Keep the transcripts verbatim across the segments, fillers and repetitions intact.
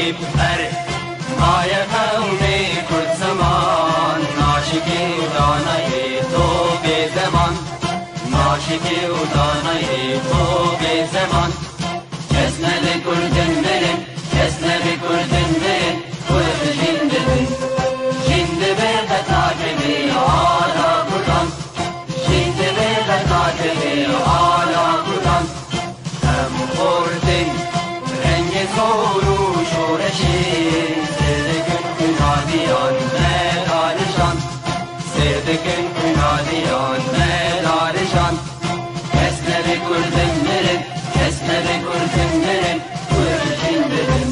Her maye qewmê Kurd ziman, naşikî û danayê to bê zeman, naşikî û danayê to bê zeman. Kes nebe Kurdin mirin, kes nebe Kurdin mirin, Kurd jin dibin. Jin dibe qet nakeve ala Kurdan, jin dibe qet nakeve ala Kurdan. Em xortin rengê zor û şoreşê, sêr dikin xwîna diyan me darijan, sêr dikin xwîna diyan me darijan. Kes nebe Kurdin mirin, kes nebe Kurdin mirin, Kurd jin dibin.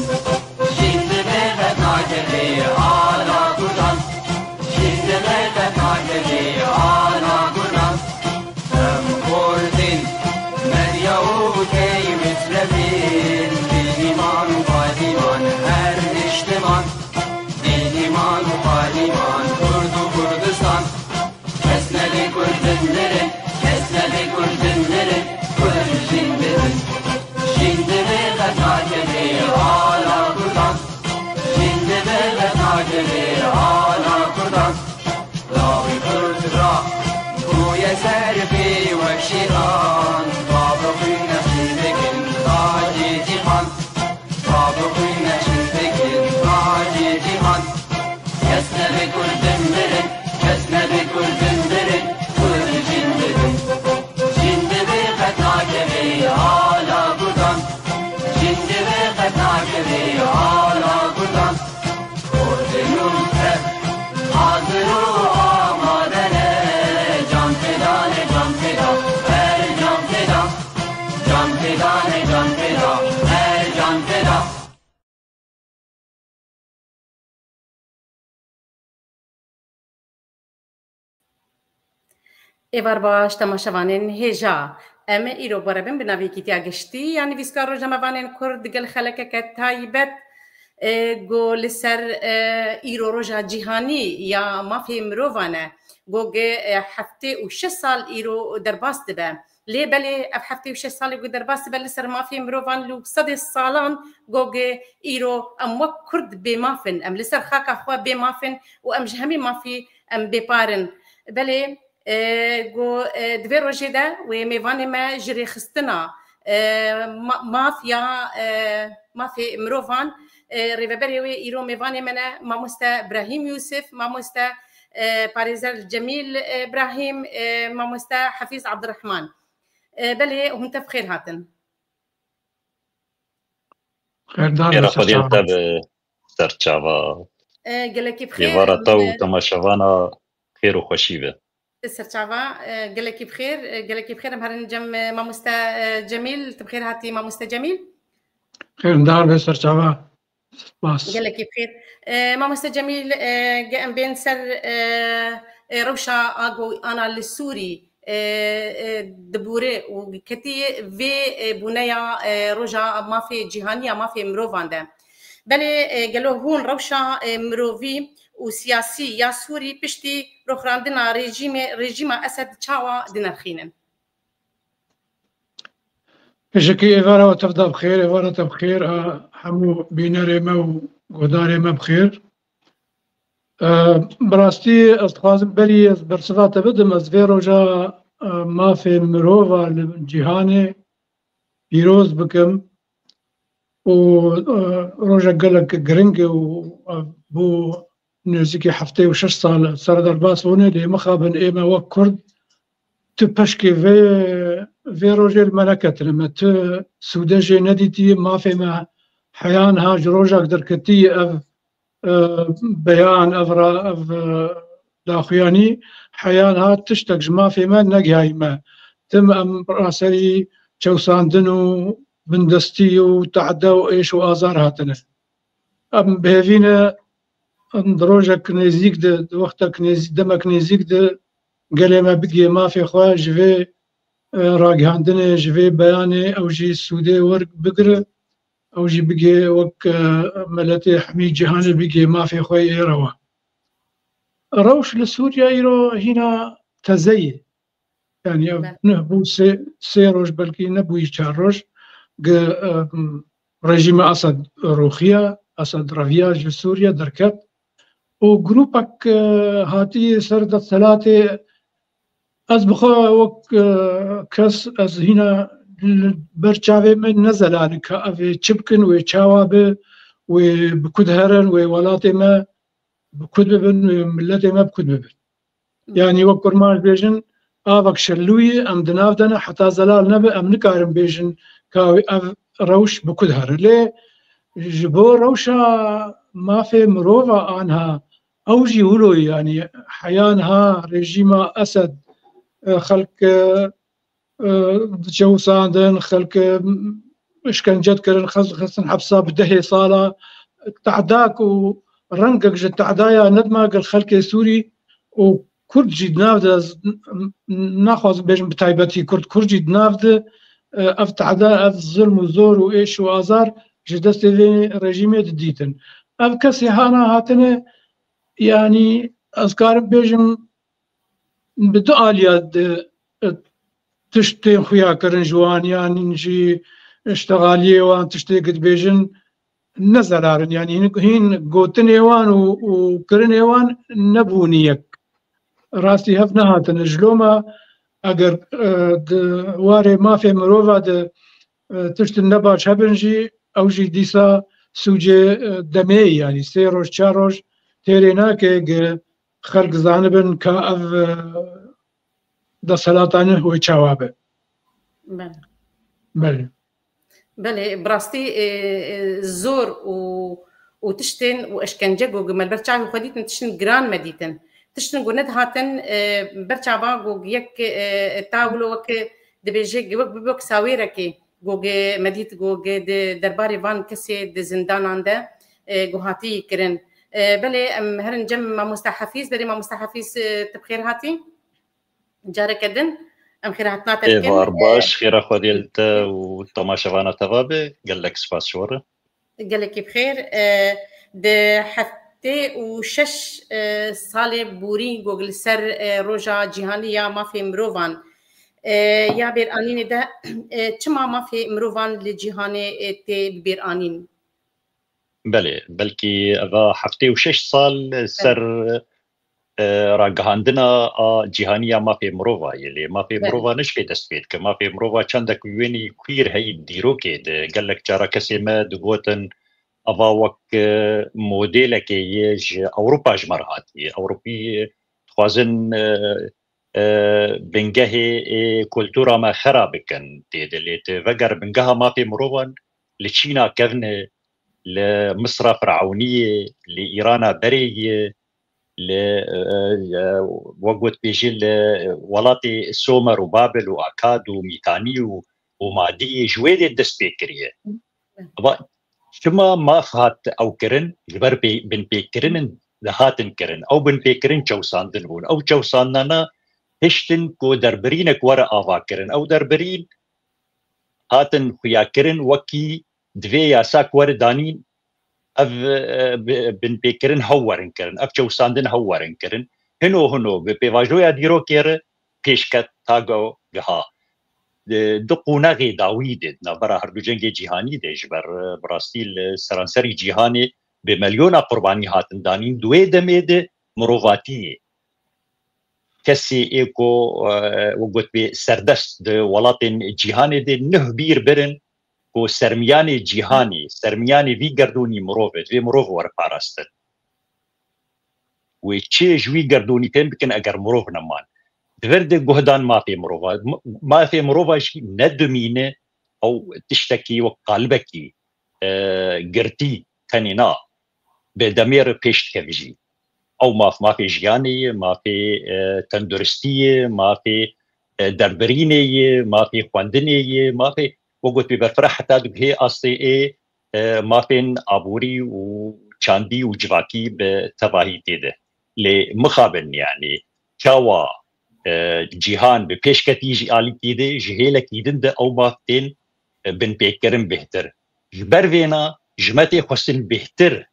Jin dibe qet nakeve ala Kurdan, jin dibe qet nakeve ala Kurdan. Em Kurdin, Medya û Tey Mislevin, Bînîman û Qadîman her niştiman, Bînîman û Qadîman, Kurd û Kurdistan. Kes nebe Kurdin mirin, kes nebe Kurdin mirin, Kurd jin dibin. Jin dibe qet nakeve ala Kurdan, jin dibe qet nakeve ala Kurdan. Lawê Kurd ra bûye ser pê wek şêran, bavê xwîn neşîn dikin tacê cîhan, bavê xwîn neşîn dikin tacê cîhan. Kes nebe Kurdin mirin, kes nebe Kurdin mirin, Kurd jin dibin. Jin dibe qet nakeve ala Kurdan, jin dibe qet nakeve ala Kurdan. Kurdin û Kurd hazir û amade ne, can feda ne, can feda, her can feda. Can feda ne, can feda, her can feda. Êvar baş, temaşevanên hêja. Em îro bi re bin bi navê Yekîtiya Giştî ya Nivîskar Rojnamevanên Kurd digel xelekeke taybet, e, ku li ser, e, îro Roja Cîhanî ya Mafê Mirovan e, ku gi, e, heftê û şeş sal îro derbas dibe. Lê belê ev heftê û şeş salê ku derbas dibe li ser mafê mirovan li sedê salan, ku gi îro em wek Kurd bêmaf in, em li ser xaka xwe bêmaf in û em ji hemî mafî em bêpar in. Belê, e, ku, e, di vê rojê de wê mêvanê me ji rêxistina, e, ma-, maf ya, e, mafê mirovan, e, rêveberê wê îro mêvanê me ne, mamoste Brahîm Yûsif, mamoste, e, parêzer Cemîl, e, Brahîm, e, mamoste Hefîz Abdurrahman. E, belê, hûn tev xêr hatin. Xêrdar Xêra be, Xwedê li serçava. Te be, serçava. E, gelekî bi xêr, Êvara te û e, temaşevana xêr û xweşî be. Serçava, e, gelekî bi xêr, e, gelekî bi xêr, em herin cem, e, mamoste, e, Cemîl, tu bi xêr hatî mamoste Cemîl. Xêrdar be serçava. Spas. Gelekî bi xêr. E, mamoste Cemîl, e, ge em bên ser, e, e, rewşa a ku ana li Sûrî, e, e, dibûre û ketî vê, e, bûneya, e, roja mafê cîhanî ya mafê mirovan de. Belê, e, gelo hûn rewşa, e, mirovî û siyasî ya Sûrî piştî rûxirandina rejîmê, rejîma Esed çawa dinirxînin? Pişikî êvara we tev da bi xêr, êvara te bi xêr, a, hemû bînerê me û guhdarê me bi xêr. E, bi rastî ez dixwazim berî ez bersiva te bidim, ez vê roja, e, mafê mirova li cîhanê pîroz bikim û, e, rojek gelek giring e û, e, bû nêzîkî heftê û şeş sal ser derbas bûne, lê mixabin ê me wek Kurd tu peşkê vê, vê rojê li me neketine. Me tu sûde jê nedîtî, mafê me heya niha ji rojek derketî ev, e, beyan, ev ra-, ev, e, daxuyanî, heya niha tiştek ji mafê me negihayî me. Tim em raserî çewsandin û bindestî û tehde û êş û azar hatine. Em bi hêvî ne em di rojek nêzîk de, di wextek nêzî-, demek nêzîk de gelê me bigihê mafê xwe, ji vê, e, ragihandinê, ji vê beyanê ew jî sûdê wer bigire, ew jî bigihê wek, e, miletê hemî cîhanê bigihê mafê xwe yê rewa. Rewş li Sûriye îro hîna teze ye. Yani ev Be. nuh bû sê, sê roj, belkî nebûyî çar roj, gi, e, rejîma Esed rûxiya, Esed reviya ji Sûriye derket û grûpek, e, hatiye ser desthilatê. Ez bi xwe wek, e, kes, ez hîna li ber çavê min ne zelal e ka ev ê çi bikin, wê çawa bi, wê bi ku diherin, wê welatê me bi ku bibin, wê miletê me bi ku bibin. Yanî wek kurmanc bêjin, avek şelûyî em di nav de ne, heta zelal nebe, em nikarin bêjin ka wê ev rewş bi ku dihere. Lê ji bo rewşa mafê mirova anha, ew jî wilo ye, yanî heya niha rejîma Esed, e, xelk, e, e, diçewsandin, xelk, e, işkence dikirin, xelk dixistin hepsa bi dehê sala, tehdak û rengek ji tehdaya nedima gel xelkê Sûrî û Kurd jî di nav de, ez n-, n-, naxwazim bêjim bi taybetî Kurd, Kurd jî di nav de, e, ev tehda, ev zilm û zor û êş û azar ji destê vê rejîmê didîtin. Ev kesê hana hatine, yanî ez karim bêjim, bi du aliya de, e, tişt tên xuya kirin ji wan, yan jî iştexaliyê wan tiştê ku dibêjin ne zerar in. Yanî hîn, hîn gotinê wan û, û kirinê wan nebûne yek. Rastî hev nehatine. Ji loma eger, e, di warê mafê mirova de, e, tiştin nebaş hebin jî, ew jî dîsa sûcê, e, demê ye, yanî sê roj, çar roj têrê nake ge xelk zanibin ka ev, e, desthilatane wê çawa be. Belê. Belê. Belê, bi rastî, e, e, zor û, û tiştên û eşkence ku me li ber çavê xwe dîtin, tiştin giran me dîtin. Tiştin ku nedihatin, e, ber çava ku yek, e, e, ta wilo weke dibêje, wek, wek sawêrekê ku me dît ku di derbarê van kesê di zindanan de, e, ku hatî kirin. E, belê, em herin cem mamoste Hefîz. Belê mamoste Hefîz, e, tu bi xêr hatî. Careke din em xêrhatina te dikin. Êvar baş, xêra Xwedê li te û temaşevana te ve be. Gelek spas ji we re. Gelekî bi xêr. E, di heftê û şeş, e, salê borî ku li ser, e, Roja Cîhanî ya Mafê Mirovan, e, ya bêranînê de, e, çima mafê mirovan li cîhanê, e, tê bibêranîn? Belê, belkî eva heftê û şeş sal ser, e, ragihandina a cîhanî ya mafê mirova ye. Lê mafê mirova ne ji vê dest pê dike. Mafê mirova çendek wênî queer heyî dîrokê de. Gelek cara kesê me digotin, eva wek, e, modelekê ye ji Ewropa ji me re hatiye. Ewropî dixwazin, e, e, bingehê ê kultura me xera bikin tê de. Lê tu veger bingeha mafê mirovan li Çîna kevne, li Misra Firewniyê, li Îrana berê ye, li, e, e, wek got pêjî li welatê Somer û Babil û Akad û Mîtanî û, û Madiyê ji wê dê dest pê kiriye. Eva çima maf hat ew kirin? Ji ber pê-, binpêkirin dihatin kirin. Ew binpêkirin çewsandin bûn. Ew çewsandana hiştin ku derbirînek were ava kirin. Ew derbirîn hatin xuya kirin wekî divê yasak were danîn, ev, e, bi-, binpêkirin hew werin kirin, ev çewsandin hew werin kirin. Hino hino bi pêvajoya dîrokê re pêşket ta go giha. Di, di qûnexê dawî de, di navbera herdu cengê cîhanî de ji ber, e, bi rastî li seranserî cîhanê bi milyona qurbanî hatin danîn. Di wê demê de mirovatiyê kesê ê ku, e, wek gotibê serdest di welatên cîhanê de neh bîr birin ku sermiyanê cîhanê, sermiyanê vî gerdûnî mirov e, divê mirov were parastin. Wê çi ji wî gerdûnî tên bikin eger mirov neman? Di vir de guhdan mafê mirova. M-, mafê mirova jî ne dumîne, ew tiştekî wek qalibekî, e, girtî tenê na, bi demê re pêş dikeve jî. Ew maf, mafê jiyanê ye, mafê, e, tenduristî ye, mafê, e, derbirînê ye, mafê xwendinê ye, mafê, wek gotibê berfireh heta diguhê astê ê, e, mafên aborî û çandî û civakî bi tevahî tê de. Lê mixabin, yanî çawa, e, cîhan bi pêşketî ji alîkî de, ji hêlekî din de ew maf tên, e, binpêkirin bêhtir. Ji ber vêna ji me tê xwestin bêhtir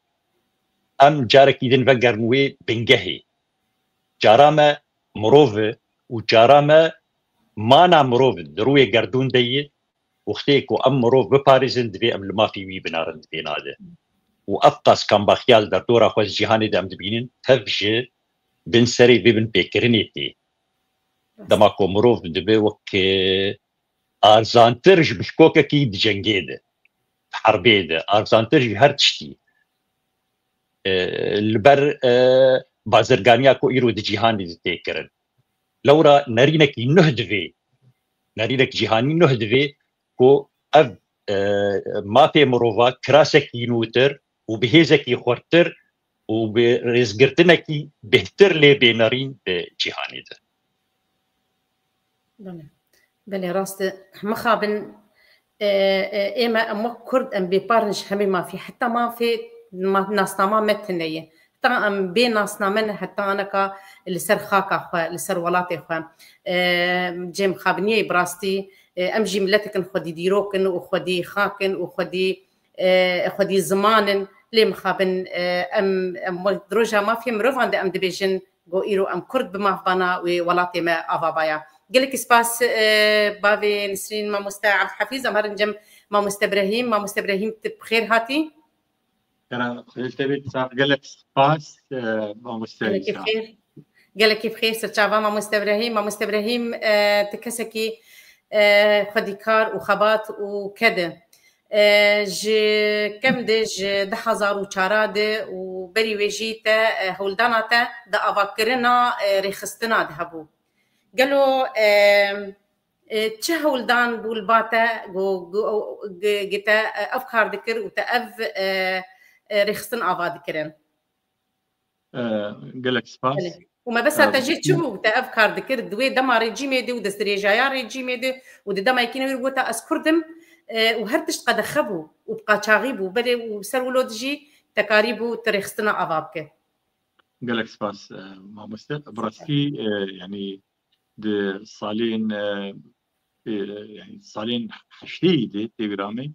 em carekî din vegerin wê bingehê. Cara me mirov e û cara me mana mirov di rûyê gerdûn de ye. Wextê ku em mirov biparêzin, divê em li mafê wî binerin di vêna de. û ev qas kambaxiya li derdora xwe di cîhanê de em dibînin, tev ji bin serê vê binpêkirinê tê. Dema ku mirov dibe wek, e, arzantir ji bişkokekî di cengê de, di herbê de, arzantir ji her tiştî. E, li ber, e, bazirganiya ku îro di cîhanê de tê kirin. Lewra nerînekî nuh divê, nerînek cîhanî nuh divê ku ev, e, mafê mirova kirasekî nûtir û bi hêzekî xurttir û bi rêzgirtinekî bêhtir lê bê nerîn di cîhanê de. Belê. Belê, rast e. Mixabin, e, e, ême em wek Kurd em bêpar in ji hemî mafî. Heta mafê ma-, nasnama me tune ye. Heta em bê nasname ne, heta aneka li ser xaka xwe, li ser welatê xwe. E, cê mixabiniyê bi rastî, e, em jî miletek in xwedî dîrok in û xwedî xak in û xwedî, e, xwedî ziman in. Lê mixabin, e, em, em wek di roja mafê mirovan de em dibêjin, go îro em Kurd bi mafbana wê welatê me ava baya. Gelekî spas, e, bavê Nisrîn, mamoste Abdhefîz, em herin cem mamoste Brehîm. Mamoste Brehîm, tu bi xêr hatî. Kera xêr te bê, sax, gelek spas, e, mamoste Gelekî Îsa. Xêr. Gelekî bi xêr, serçava mamoste Brehîm. Mamoste Brehîm, e, tu kesekî, e, xwedîkar û xebat û ked e. E, ji kem de ji du hezar û çar de û berî wê jî te, e, hewldana te di avakirina, e, rêxistina de hebû. Gelo, e, e, çi hewldan bû li ba te ku, ku, ku, ku te, e, ev kar dikir û te ev, e, e, rêxistin ava dikirin? E, gelek spas. Belê. Û mebesta te jê çi bû? Te ev kar dikir di wê dema rejîmê de û destdirêjaya rejîmê de û di dema yekî newî gota ez Kurd im, e, û her tişt qedexe bû û bi qaçaxî bû. Belê û ser wilo dijî te karîbû tu rêxistina ava bike. Gelek spas, e, mamoste. Bi rastî, e, yanî di salên, e, e, yanî salên heştê de tê bîra min,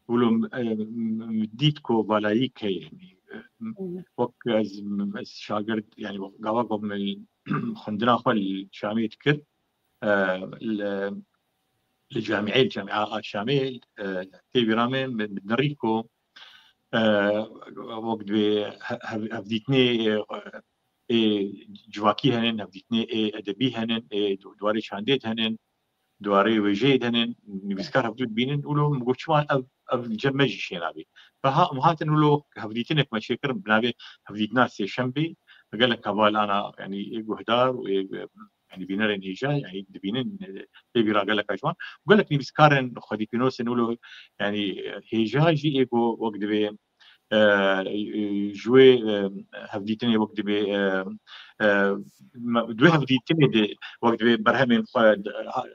wilo, e, m-, m-, dît ku valayî ke, yanî, e, m-, wek ez, m-, ez şagirt, yanî wek gava ku min xwendina xwe li Şamê dikir, e, li, li camiyê, li camia a Şamê, e, tê bîra min, min, min dirî ku, e, wek divê he-, hev-, hevdîtinê, e, ê civakî henin, hevdîtinê ê edebî henin, ê du-, di warê çandê de henin, di warê wêjeyê de henin, nivîskar hevdû dibînin, wilo min got, çima ev, ev li cem me jî çênabê? Ve ha, em hatin wilo hevdîtinek me çêkirin, bi navê hevdîtina Sêşembê, gelek heval ana, yanî ê guhdar û ê, yanî bînerên hêja, yanî dibînin, e, tê bîra geleka ji wan. Û gelek nivîskarên xwedîpînos in wilo, yanî, e, hêja jî ê ku wek divê, e, e, ji wê, e, hevdîtinê wek divê, e, e, me-, di wê hevdîtinê de wek divê berhemên xwe d-, ha-,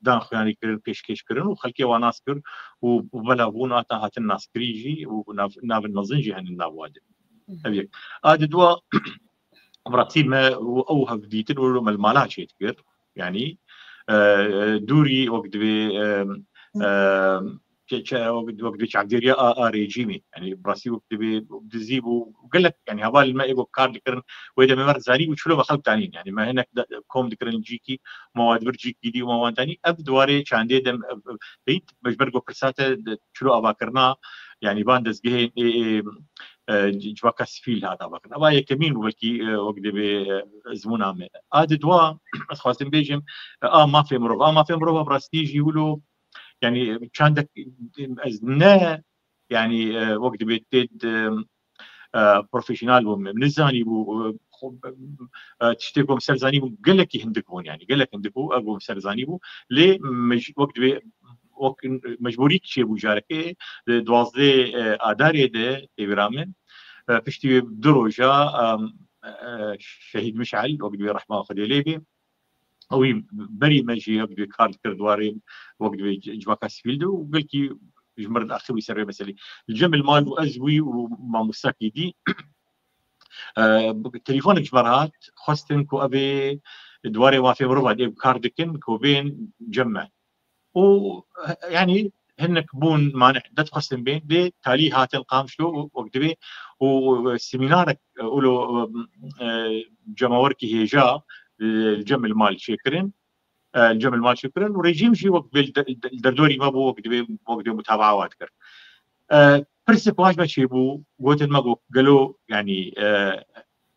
dan xuyanî kirin, pêşkêş kirin û xelkê wan nas kir û, û bela bûn hata hatin naskirî jî û nav-, navên mezin jî henin nav wa de. Ev yek. A di dua, bi rastî me û ew hevdîtin û me li mala çêdikir. Yanî, e, e, dûrî wek divê, e, e, çe-, çe-, wek, wek divê çavdêriya a, a rejîmê. Yanî, bi rastî wek divê dizî bû gelek, yanî, hevalên me ê ku kar dikirin, wê demê me zanî û çilo me xelk danîn. Yanî, me hinek de, kom dikirin cîkî, me wan dibir cîkî dî û me wan danî. Ev di warê çandê de, ev, ev, peyt, me ji ber ku pirsa te de çilo avakirina, yanî, van dezgehên ê, ê, e, c-, civaka sivîl hat avakirin. Eva yekemîn bû, belkî, e, wek divê, e, ezmûna me. A di dua, ez xwestim bêjim, e, a mafê mirov. A mafê mirov, bi rastî jî wilo, yanî, çandek, ez ne, yanî, e, wek divê tê de, e, profesyonel bûm, min nizanî bû, e, xwe, e, tiştê ku min ser zanî bû, gelekî hindik bûn, yanî, gelek hindik bû, ev ku min ser zanî bû. Lê mej-, wek divê, wek mecbûrî çêbû carekê, di duwazdeh, e, Adarê de tê bîra min, e, piştî wê du roja, e, e, Şehîd Mişel, wek divê rehma Xwedê lê bê. Ew wî berî me jî wek divê kar dikir di warê wek divê c-, civaka sivîl de û belkî ji mir diaxivî ser vê meselê. Li cem li mal û ez wî û mamostakî dî, e, telefonek ji me re hat, xwestin ku ev ê di warê mafê mirovan ê kar dikin ku bên cem me. Û, yanî, hinek bûn manî, dest xwestin bên, lê talî hatin Qamişlo û wek divê û semînarek, e, ûlo, e, cemawerkî hêja, e, li cem li mal çêkirin, e, li cem li mal çêkirin û rejîm jî wek divê li de-, li derdorî me bû, wek divê, wek divê mutabaa wa dikir. E, pirsê ku paş me çêbû, gotin me got, gelo, yanî, e,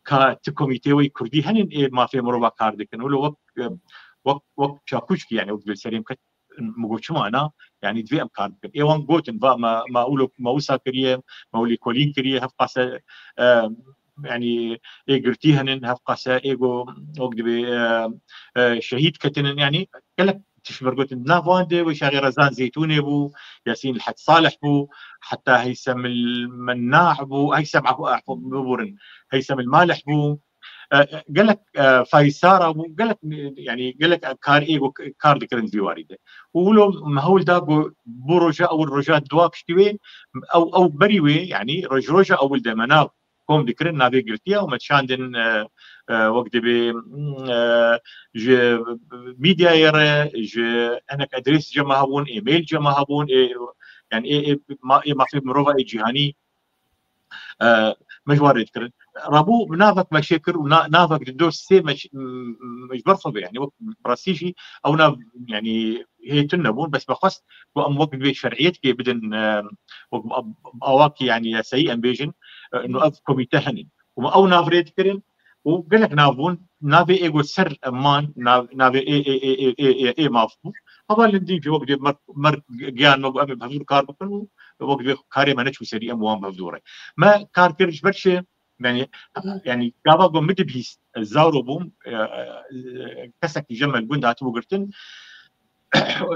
ka ti komîtê wê kurdî henin ê mafê mirova kar dikin? Wilo wek, e, wek, wek çakûçkî, yanî wek li serê min ket, min got, çima na? Yanî divê em kar bikin. Ê wan gotin, va me, me wilo, me wisa kiriye, me wilo lêkolîn kiriye, hevqase, e, yanî ê girtî henin, hevqase ê go, wek dibê, e, e, şehîd ketinin. Yanî gelek tişt min gotin. Nav wan de wê şaxê Rezan Zeytûnê bû, Yasîn Lhed Salih bû, heta Heysem el Mennah bû, Heysem, afû, afû, biburin, Heysem el Malih bû. E, e, gelek, e, Faiz Sara bû, gelek, e, yanî gelek kar ê go kar dikirin vî warî de. Û wilo me hewl da go bo roja ewil, roja dua piştî wê, ew, ew berî wê, yanî roj, roja ewil de me nav kom dikirin, navê girtiya û me dişandin, e, e, wek dibê, e, ji medyayê re, ji hinek adres cema hebûn, e-mail cema hebûn, ê, yanî ê, ê, ma-, ê mafê mirova ê cîhanî, e, me ji wan rê dikirin. Rabû navek me çêkir û na-, navek di do sê me ç-, m-, m-, ji ber xwe ve, yanî wek bi rastî jî ew nav, yanî hê tune bûn, bes me xwest ku em wek divê şer'iyetkê bidin, e, wek bi, bi awakî, yanî yasayî em bêjin, e, no ev komîte henin. Û me ew nav rê dikirin û gelek nav bûn, navê ê got ser man, nav-, navê ê, ê, ê, ê, ê, ê, ê maf bû. Hevalên din jî wek divê mer, mer giyan me got, em ê bi hevdûr kar bikin û wek divê karê me neçû serî, em wan bi hevdû re. Me kar kir ji ber çi? Yanî, yanî gava ku min dibihîst, ez zaro bûm, e, e, kesek ji me li gund hatibû girtin.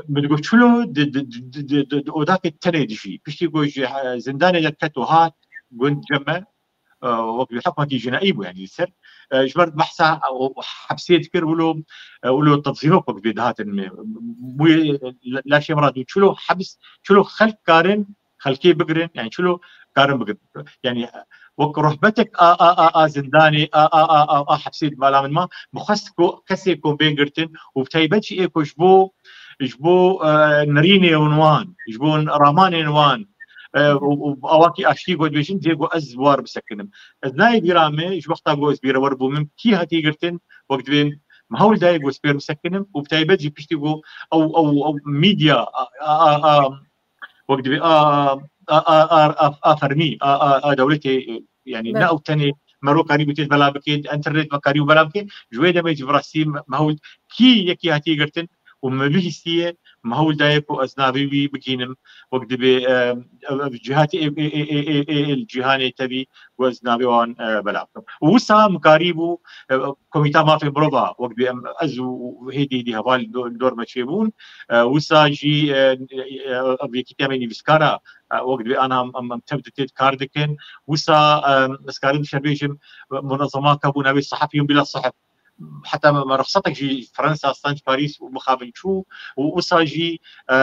Min digot, çilo di, di, di, di, di, di, di odakê tenê dijî. Piştî ku ji, e, zindanê derket û hat gund cem me, e, wek bi hukmekî cinaî bû, yanî li ser. E, ji ber behsa, e, o hepsê dikir, wilo, e, wilo tenzîmok wek vê dihatin me. Bûyê la-, laşê min re dû, çilo hebs, çilo xelk karin xelkê bigirin, yanî çilo karin bigirin. Yanî wek rehbetek a, a, a, a zindanê, a, a, a, a, a hepsê di bala min ma, min xwest ku kesê ku bên girtin û bi taybet jî ê ku ji bo, ji bo, e, nerînên wan, ji bo ramanên wan, e, û, û awakî aştî ku dibêjin, dê ku ez war bisekinim. Ez nayê bîra me, ji wexta ku ez bîrewer bûm, min kî hatiye girtin, wek divê min hewl dayê ku ez pêr bisekinim û bi taybet jî piştî ku ew, ew, ew medya, a, a, a, a, wek divê a, a, a, a, a, a fermî, a, a, a dewletê, e, yanî ne ew tenê mero karî bû têt bela bikê, di enternet me karî bû bela bikê, ji wê demê jî bi rastî me, me hewl kî yekî hatiye girtin û me bihîstiye, me hewl daye ku ez navê wî bigihînim, wek divê, e, ev, ev cihatê ê, ê, ê, ê, ê, ê, ê li cîhanê tevî ku ez navê wan, e, bela bikim. Û wisa min karîbû, e, Komîta Mafê Mirova, wek divê em, ez û, û hêdî hêdî heval do-, li dor me çêbûn, e, wisa jî, e, e, ev yekîtiya me nivîskara, e, wek divê ana em, em, em tev di têt kar dikin. Wisa, e, ez karim şer bêjim, munezemaka bû navê Sehefiyûn Bila Sehef. Heta me, me rexsetek jî Fransa, stanc Parîs û mixabin çû û wisa jî, e,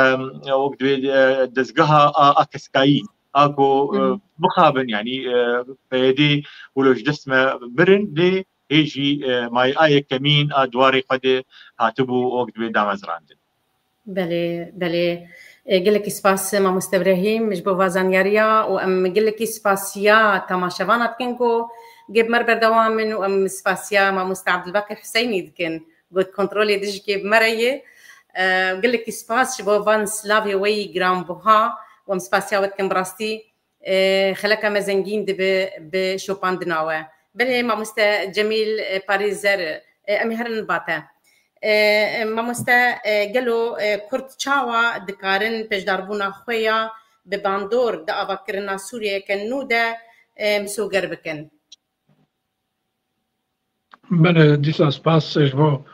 wek divê, e, dezgeha a, a keskayî, a ku, e, Hı hı. mixabin, yanî, e, P Y D wilo ji dest me birin, lê hê jî, e, mayê a yekemîn a diwarê xwe de hatibû wek divê damezrandin. Belê, belê. E, gelekî spas, e, mamoste Ibrahîm, ji bo va zanyariya û em gelekî spasiya temaşevana dikin ku gê bi me re berdewam in û em spasiya mamoste Abdulbaqî Huseynî dikin, ku kontrolê dijikê bi me re ye. E, gelekî spas ji bo van silavê we yî giranbuha û em spasiya we dikin bi rastî. E, xeleka me zengîn dibe bi şopandina we. Belê, mamoste Cemîl, e, Parêzer, e, em ê herin ba te. E, e, mamoste, e, gelo, e, Kurd çawa dikarin beşdarbûna xwe ya bi bandor di avakirina Sûriyeyeke nû de, e, misoger bikin? Belê, dîsa spas ji bo,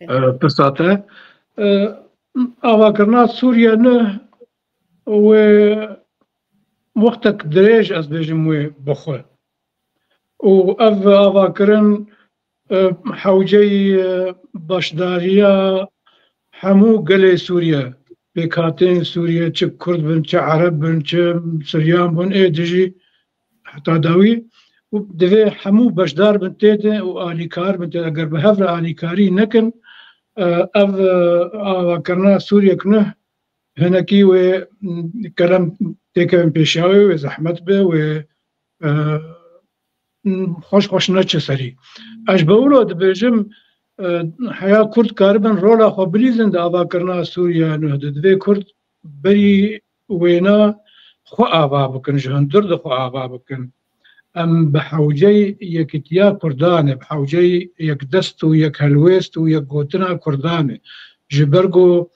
e, pirsa te. E, avakirina Sûriye ne wê wextek dirêj, ez bêjim, wê bixwe. Û ev avakirin, e, hewceyî, e, beşdariya hemû gelê Sûriye, pêkhateyên Sûriye, çi Kurd bin, çi Ereb bin, çi Siryan bin, ê dijî heta dawî. Û divê hemû beşdar bin tê de û alîkar bin tê de. Eger bi hev re alîkarî nekin, e, ev, e, avakirina Sûriyek ne, hinekî wê, m, kerem têkevin pêşiya wê, wê zehmet be, wê, e, m, xweş xweş neçe serî. Ez ji bo wilo dibêjim, e, heya Kurd karibin rola xwe bilîzin di avakirina Sûriye nû de. Divê Kurd berî wêna xwe ava bikin, ji hundir de xwe ava bikin. Em bi hewceyî yekîtiya Kurdan e, bi hewceyî yekdest û yekhelwêst û yekgotina Kurdan e. Ji ber ku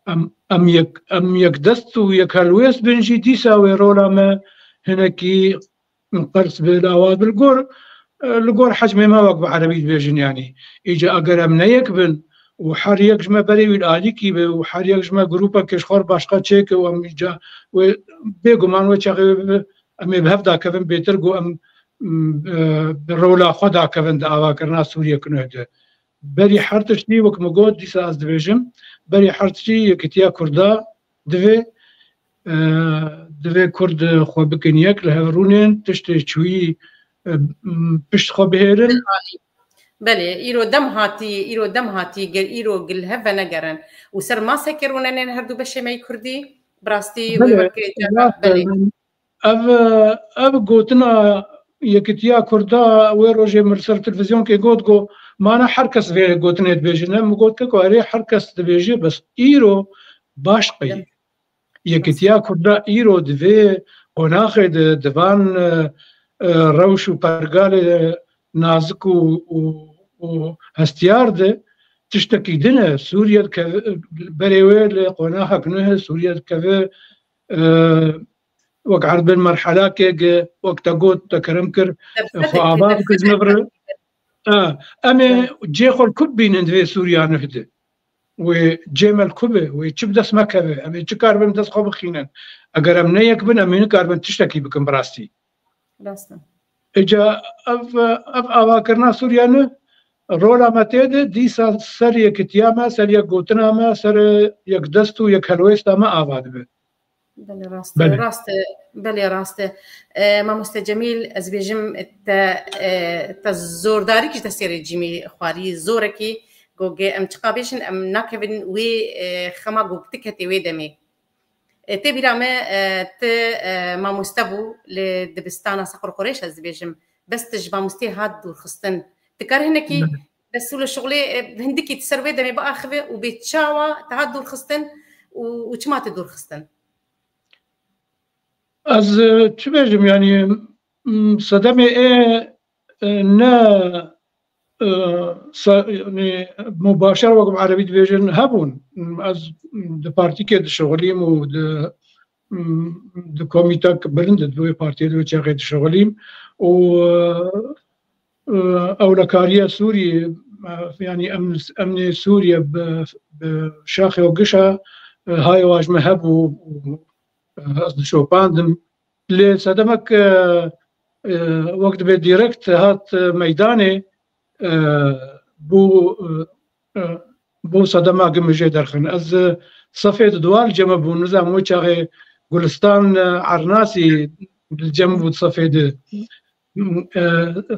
em, em yek, em yekdest û yekhelwêst bin jî dîsa wê rola me hinekî qers bi, li awa bi li gor, li gor hecmê me wek bi erebî dibêjin yanî. Îca eger em ne yek bin û her yek ji me berê wî li alîkî be û her yek ji me grûpekê ji xwe re başqa çêke û em îca wê bêguman wê çaxê wê bibe, em ê bi hev dakevin bêtir ku em, m, e, bi rola xwe dakevin di avakirina Sûriye ki nuh de. Berî her tiştî wek min got, dîsa ez dibêjim, berî her tiştî yekîtiya Kurda divê, e, divê Kurd xwe bikin yek, li hev rûnên, tiştê çûyî, e, m, pişt xwe bihêrin. Belê, îro dem hatî, îro dem hatî, ger îro gil hev venegerin û ser maseke rûnenên her du beşê me yî Kurdî, bi rastî wê Belê, weke cara, rast e, belê. Ev, ev gotina Yekîtiya Kurda wê rojê min li ser televîzyonkê got, got, mana her kes vê gotinê dibêje. Ne, min got, keko, erê her kes dibêje, bes îro baş qey. Yekîtiya Kurda îro di vê qonaxê de, di van, e, e, rewş û pergalê nazik û, û, û hestiyar de tiştekî din e. Sûriye dikeve, berê wê li qonaxek nuh e, Sûriye dikeve, e, wek erd bin merhelakê, wek te got, te kerem kir, xwe ava bike ji me vir. Ha, em ê cê xwe li ku bînin di vê Sûriya nuh de? Wê cê me li ku be? Wê çi bi dest me keve? Em ê çi karibin bi dest xwe bixînin? Eger em ne yek bin, em ê nikaribin tiştekî bikin bi rastî. Rast e. Îca ev, ev avakirina Sûriye nuh, rola me tê de dîsa ser yekitiya me, ser yekgotina me, ser yekdest û yekhelwêsta me ava dibe. Belê, rast e, Belê. Rast e, belê, rast e. E, Mamoste Cemîl, ez bêjim te, e, te zordarî kişte serê cîmî xwarî, zorekî, goge em çiqa bêjin, em nakevin wê, e, xema gog tiketê wê demê. E, tê bîra me, e, ti, e, mamoste bû li dibistana Seqir Qurêş, ez dibêjim. Bes ti ji mamosteyê hat dûrxistin. Ti kar hinekî Belê. Mesûlê şixulê, e, hindikî di ser wê demê biaxive û bê çawa te hat dûrxistin û, û çima te dûrxistin? Ez, e, çi bêjim, yanî, m, sedemê ê, e, ne, e, se-, yanî, mubaşer wek bi erebî dibêjin hebûn. M, ez di partîkê dişixulîm û di, m, di komîtek bilind di wê partiyê di wê çaxê dişixulîm û, e, e, ewlekariya Sûriyê, e, yanî em, emnê Sûriye bi, bi şaxê û gişa, e, hayê wa ji me hebû û, e, ez dişopandim. Lê sedemek, e, e, wek dibe direkt hat, e, meydanê, e, bû, e, e, bû sedema gi min jê derxin. Ez, e, sefê di duwar li cem bûn, nizam wê çaxê Gulistan, e, Ernasî li cem bû di sefê di. E,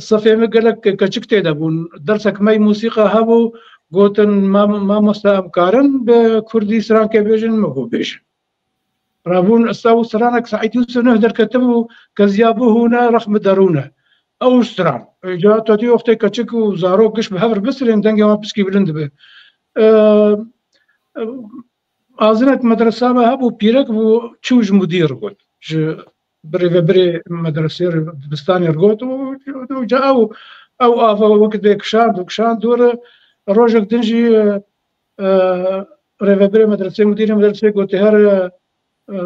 sefê min gelek keçik tê de bûn. Dersek me yî mûsîqa hebû, gotin, "Mam-, mamoste, em karin bi kurdî strankê bêjin?" Min got, "Bêjin." Rabûn, esta û stranek saet yû sê neh derketibû, "Keziyabû hûne, rexmi derûne." Ew stran. Îca te dî wextê keçik û zarok giş bi hev re bisirên, dengê wan piskî bilind dibe. E, e, azinek medresa me hebû, pîrek bû, çû ji mudîr got. Ji bi rêvebirê medresê re, dibistanê re got û, û ca ew, ew ava wek dê kişand û kişand dû re. Rojek din jî, e, e, rêvebirê medresê, mudîrê medresê gotê her, e, e,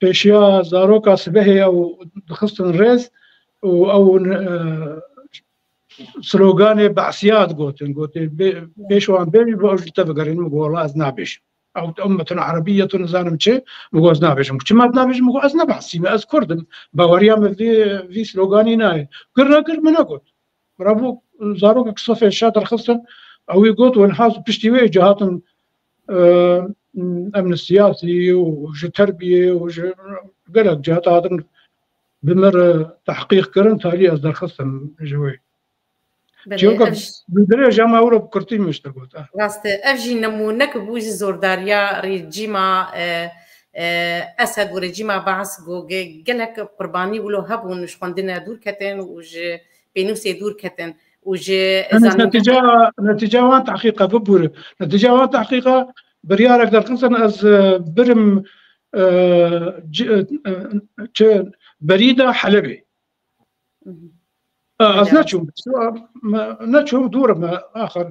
pêşiya zaroka sibehê ew dixistin rêz û ew, e, sloganê Be'siya digotin. Gotê, "Bê-, pêş wan bêjî, bo ew ji te vegerînim." Min got, "Wela ez nabêjim. Ew ummetun Erebiyetun nizanim çi." Min got, "Ez nabêjim." Çima ez nabêjim? Min got, "Ez ne Be'sî me, ez Kurd im. Baweriya min vî, vî sloganî nayê." Kir nekir, min negot. Rabû zarokek sifê şa derxistin, ew wî got, û niha piştî wê îca hatin, e, emni siyasî û ji terbiyê û ji gelek cihata hatin bi min re tehqîq kirin, talî ez derxistim ji wê. Belê, Çîroka ev jî bi dirêj, ama ew re bi kurtî min ji te got, e. Rast e, ev jî nemûnek bû ji zordariya rejîma, e, e, Esed û rejîma Baas ku ge-, gelek qurbanî wilo hebûn, ji xwendine dûr ketin û ji pênûsê dûr ketin û ji Yanî zanîn- netîca, netîca wan tehqîqa bibûre. Netîca wan tehqîqa biryarek derxistin, ez, e, birim, e, ci- e, çi Berîda Helebê. E, ez neçûm, me- neçûm, dûr me axir.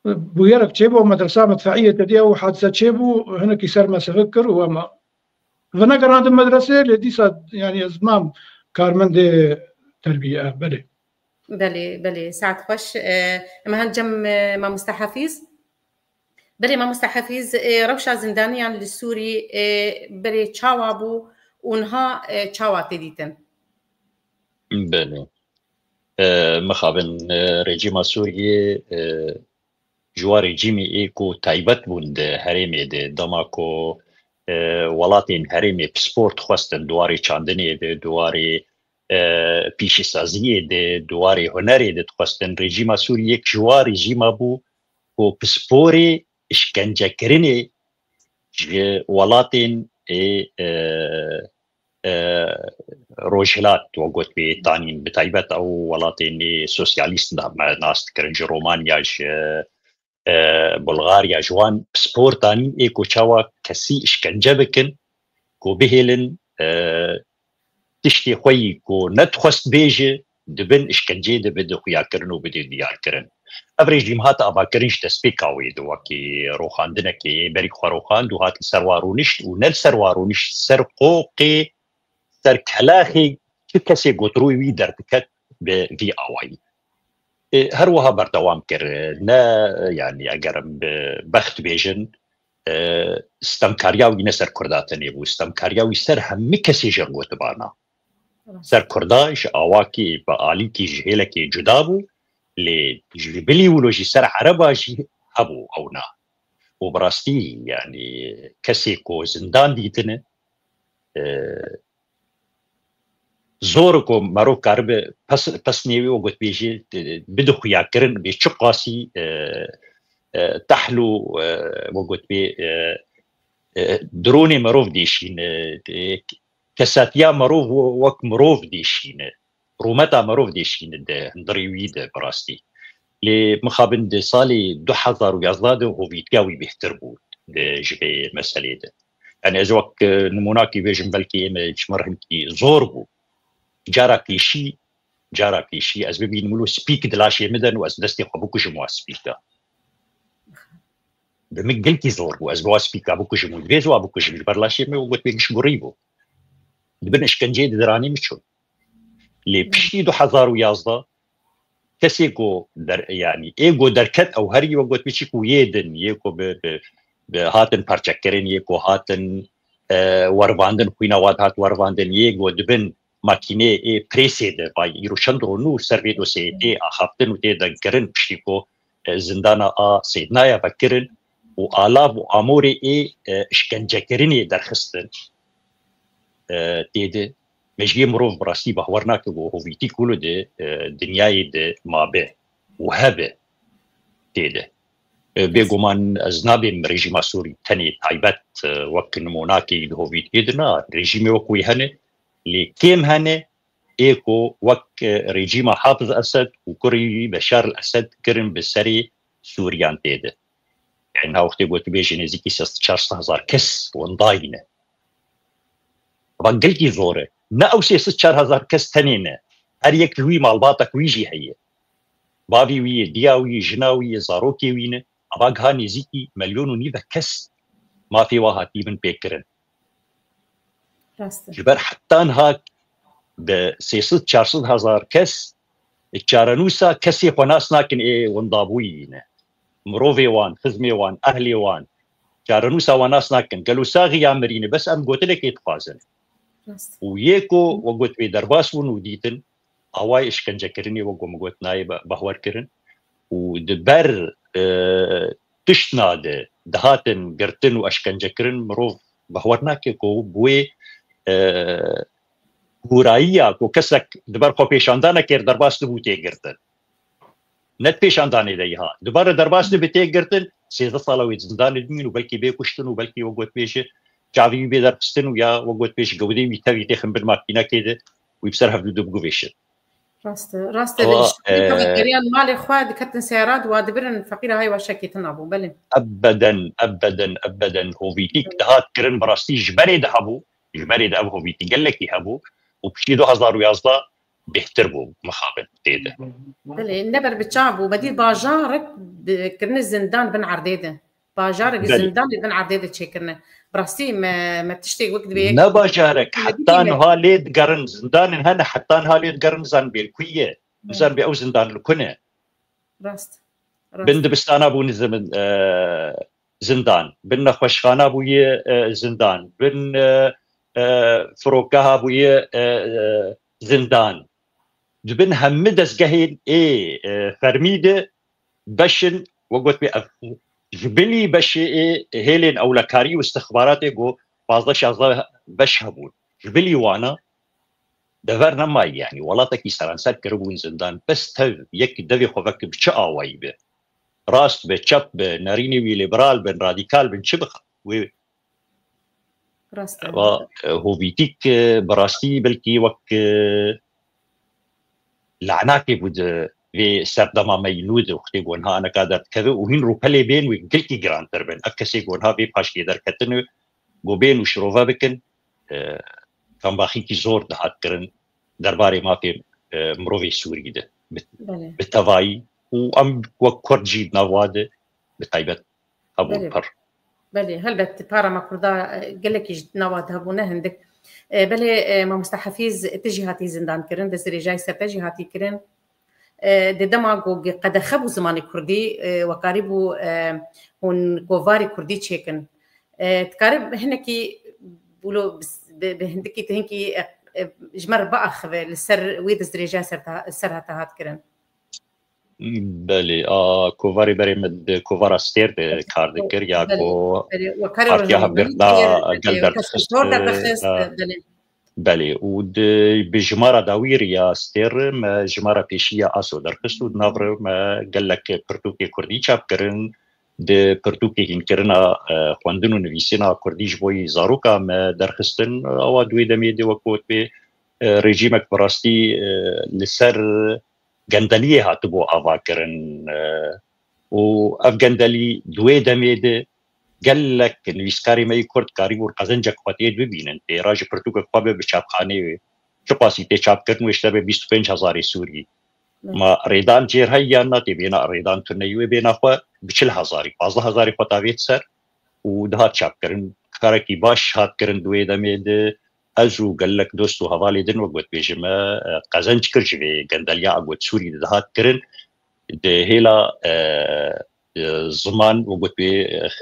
Bûyerek çêbû, medresa medfeiyê te diya û hadise çêbû, hinekî ser me sivik kir û ema venegerandim medresê, lê dîsa, yani, ez mam karmendê terbiye, belê. Belê, belê, saet xweş. E, em han cem, e, mamoste Hafîz. Belê, mamoste Hafîz, e, rewşa zindaniyan li Sûrî, e, berê çawa bû û niha, e, çawa tê dîtin? Belê. E, mixabin, e, rejîma Sûriyê, e, ji wan rejîmê ê ku taybet bûn di herêmê de, dema ku, e, welatên herêmê pispor dixwestin di warê çandinê de, di warê, e, pîşesaziyê de, di warê hunerê de dixwestin. Rejîma Sûriyê yek ji wan rejîma bû ku pisporê îşkencekirinê ji welatên ê, e, e, Rojhilat, we got bê tanîn, bi taybet ew welatên ê sosyalîst na-, me nas dikirin, ji Romanya, ji, e, Bulgarya, ji wan pispor tanîn ê ku çawa kesî îşkence bikin, ku bihêlin, e, tiştê xwe yî ku nedixwest bêje, di bin îşkenceyê de bide xuyakirin û bide diyarkirin. Ev rejîm hat avakirin ji destpêka wê de, wekî roxandinekê yê berî xwe roxand û hat li ser wa rûnişt û ne li ser wa rûnişt, ser qoqê, ser kelaxê çi kesê gotirûyê wî derdiket bi vî awayî. E, her wiha berdewam kir. Ne, yani, eger em bi bext bêjin, e, stemkariya wî ne ser Kurda tenê bû, stemkariya wî ser hemî kesê jêrgotibana. Ser Kurda ji awakî bi alîkî ji hêlekê cuda bû, lê ji bilî wilo jî ser Ereba jî hebû ewna. Û bi rastî, yani, kesê ku zindan dîtine, e, zor ku merov karibe pes-, pesnê wî û gotbêjê, e, bide xuyakirin, bê çiqasî, e, e, tehl û, e, we gotbê, e, e, dronê merov dêşîne, e, kesatiya merov we-, wek mirov dêşîne, rûmeta merov dêşîne di hundirê wî de bi rastî. Lê mixabin di salê du hezar û yazdeh de hovîtiya wî bêhtir bû di, ji vê meselê de. Yani ez wek, e, nimûnakî bêjim, belkî ême ji mir hinkî zor bû. Cara pêşî, cara pêşî ez bibînim wilo spîk di laşê min de û ez destê xwe bikujim wa spîka. Bi min gelkî zor bû ez bi wa spîka bikujim û divê ez wa bikujim, ji ber laşê min û got pê giş gurî bû. Di bin işkenceyê di diranê min çûn. Lê piştî du hezar û yazdeh kesê ku der-, yani, ê ku derket ew herî we got, çi ku yê din, yê ku bi, bi, bi hatin parçekirin, yê ku hatin, e, wervandin, xwîna wan hat wervandin, yê ku dibin makînê ê presê de, vay, îro çend ron û ser vê dosyeyê tê axaftin û tê dengkirin, piştî ku, e, zindana a Sêdnaya vekirin û alav û amorê ê, e, işkencekirinê derxistin. E, tê de mejiyê mirov bi rastî bahwer nake ku hovîtî kulu de, e, dinyayê de mabe û hebe tê de. E, bêguman ez nabêm rejîma Sûrî tenê taybet, e, wek nimûnakê di hovîtiyê de na. Rejîmê wek wî hene, lê kêm hene ê ku wek, e, rejîma Hafiz Esed û kurî wî Beşar el Esed kirin bi serê Sûriyan tê de. Yani, ha wextê gotibê ji nêzîkî sê sed çar sed hezar kes wendayî ne. Eva gelkî zor e. Ne ew sê sed çar hezar kes tenê ne. Her yek ji wî malbatek wî jî heye. Bavî wî yê, diya wî yê, jina wî yê, zarokê wî ne. Eva giha nêzîkî milyon û nîve kes mafê wa hatî bin pêkirin. Rast e. Ji ber heta niha bi sê sed çar sed hezar kes çarenûsa kesê xwe nas nakin ê wendabûyî ne. Mirovê wan, xizmê wan, ehlê wan, çarenûsa wan nas nakin. Gelo saxî ya mirî ne, bes em gotinekê dixwazin. Rast. Û yê ku we got wê derbas bûn û dîtin, awayê işkencekirinê, wek ku min got, nayê be-, behwer kirin. Û di ber, e, tiştna de dihatin girtin û eşkencekirin, mirov behwer nake ku bi wê, e, hûrayiya ku kesek di ber xwe pêşandanekê re derbas dibû tê girtin. Ne di pêşandanê de yî ha. Di ber re derbas dibe tê girtin, sêzdeh sala wê di zindanê dimîn û belkî bê kuştin û belkî we got bêje çavî wî bê derxistin û ya we got bêje gewdeyê wî tevî têxin bin makînekê de wî bi ser hevdû dibguvêşin. Rast e, rast e. Ewa, Ji ber e, geriyan malê xwe diketin seyara, di wa dibirin feqîra hay wa şekî tuna bû, belê. Ebeden, ebeden, ebeden. Hovîtîk dihat kirin, bi rastî ji berê de hebû, ji berê de ev hovîtî gelekî hebû û piştî du hezar û yazdeh bêhtir bû mixabin tê de. Belê, ne ber bi çav bû, bedîl bajarek di-, kirine zindan bin erdê de. Bajarek Belê. zindanê bin erdê de çêkirine. Bi rastî me, me tiştê wek divê yek Ne bajarek, me heta dibîne. niha lê digerin, zindanên hene heta niha lê digerin, nizan bê li ku ye, nizan bê ew zindan li ku ne. Rast. Rast. Bin dibistana bû nizim, e, zindan. Bin nexweşxana bûye, e, zindan. Bin, e, e, firokeha bûye, e, e, zindan. Di bin hemî dezgehên ê, e, fermî de beşin, we got pê ev, ji bilî beşê ê hêlên ewlekarî û istixbaratê ku pazdeh şazdeh beş hebûn. Ji bilî wana dever nemayî, yanî welatekî seranser kiribûn zindan. Bes tev yek devê xwe veke bi çi awayî be. Rast be, çep be, nerînê wî lîberal bin, radîkal bin, çi bixe? Wê Rast e. Eva, e, hovîtîk, e, bi rastî belkî wek, e, lanakê bû di vê serdema me yî nû de, wextê ku niha eneka derdikeve û hîn rûpelê bên wê gelkî girantir bin. Ev kesê ku niha vê paşkê derketin û ku bên û şirove bikin, e, kambaxîkî zor dihat kirin derbarê mafê, e, mirovê Sûrî de. Bi, Belê. bi tevayî û em wek Kurd jî di nav wa de bi taybet hebûn Belê. pir. Belê, helbet para me Kurda, e, gelekî ji nava de hebû, ne hindik. E, belê, e, mamoste Hefîz, tu jî hatî zindan kirin, destdirêjayî ser te jî hatî kirin. E, di dema ku qedexe bû zimanê Kurdî, e, wekarî bû, e, hûn kovarê Kurdî çêkin. E, dikare hinekî bûlo bi, bi, bi hindikî tu hinkî, e, e, ji me re biaxive li ser wê destdirêjayî ser te, ser hate hat kirin? Belê, a, kovarê berê min di kovara Stêr de kar dikir, ya Belê, ku belê. Wekarê Partiya Rojnamevanî Hevgirtina diye, gel e, derdixist, zor derdixist, e, belê. Belê, û di, bi jimara dawî ya Stêr me jimara pêşî ya Aso derxist û di nav re me gelek pirtûkê kurdî çap kirin, di pirtûkê hînkirina, e, xwendin û nivîsîna kurdî ji bo yî zaroka me derxistin, awa di wê demê de wek got bê, e, rejîmek bi rastî, e, li ser gendeliyê hatibû avakirin, e, û ev gendelî di wê demê de gelek nivîskarê me yê Kurd karîbûn qezencek xwe tê bibînin. Tê re ji pirtûkek xwe be bi çapxaneyê wê. Çiqasî tê çapkirin wê ji te be bîst û pênc hezarê Sûrî. Evet. Ma rêdan jêr heye yan na tê bêna rêdan tune yê wê bêna xwe bi çil hezarî, pazdeh hezarî xwe tavêt ser û dihat çapkirin. Karekî baş hat kirin di wê demê de. Ez û gelek dost û hevalê din wek got bêjim me, e, qezenc kir ji vê gendeliya a got Sûrî de dihat kirin. Di hêla, e, e, ziman û got bê,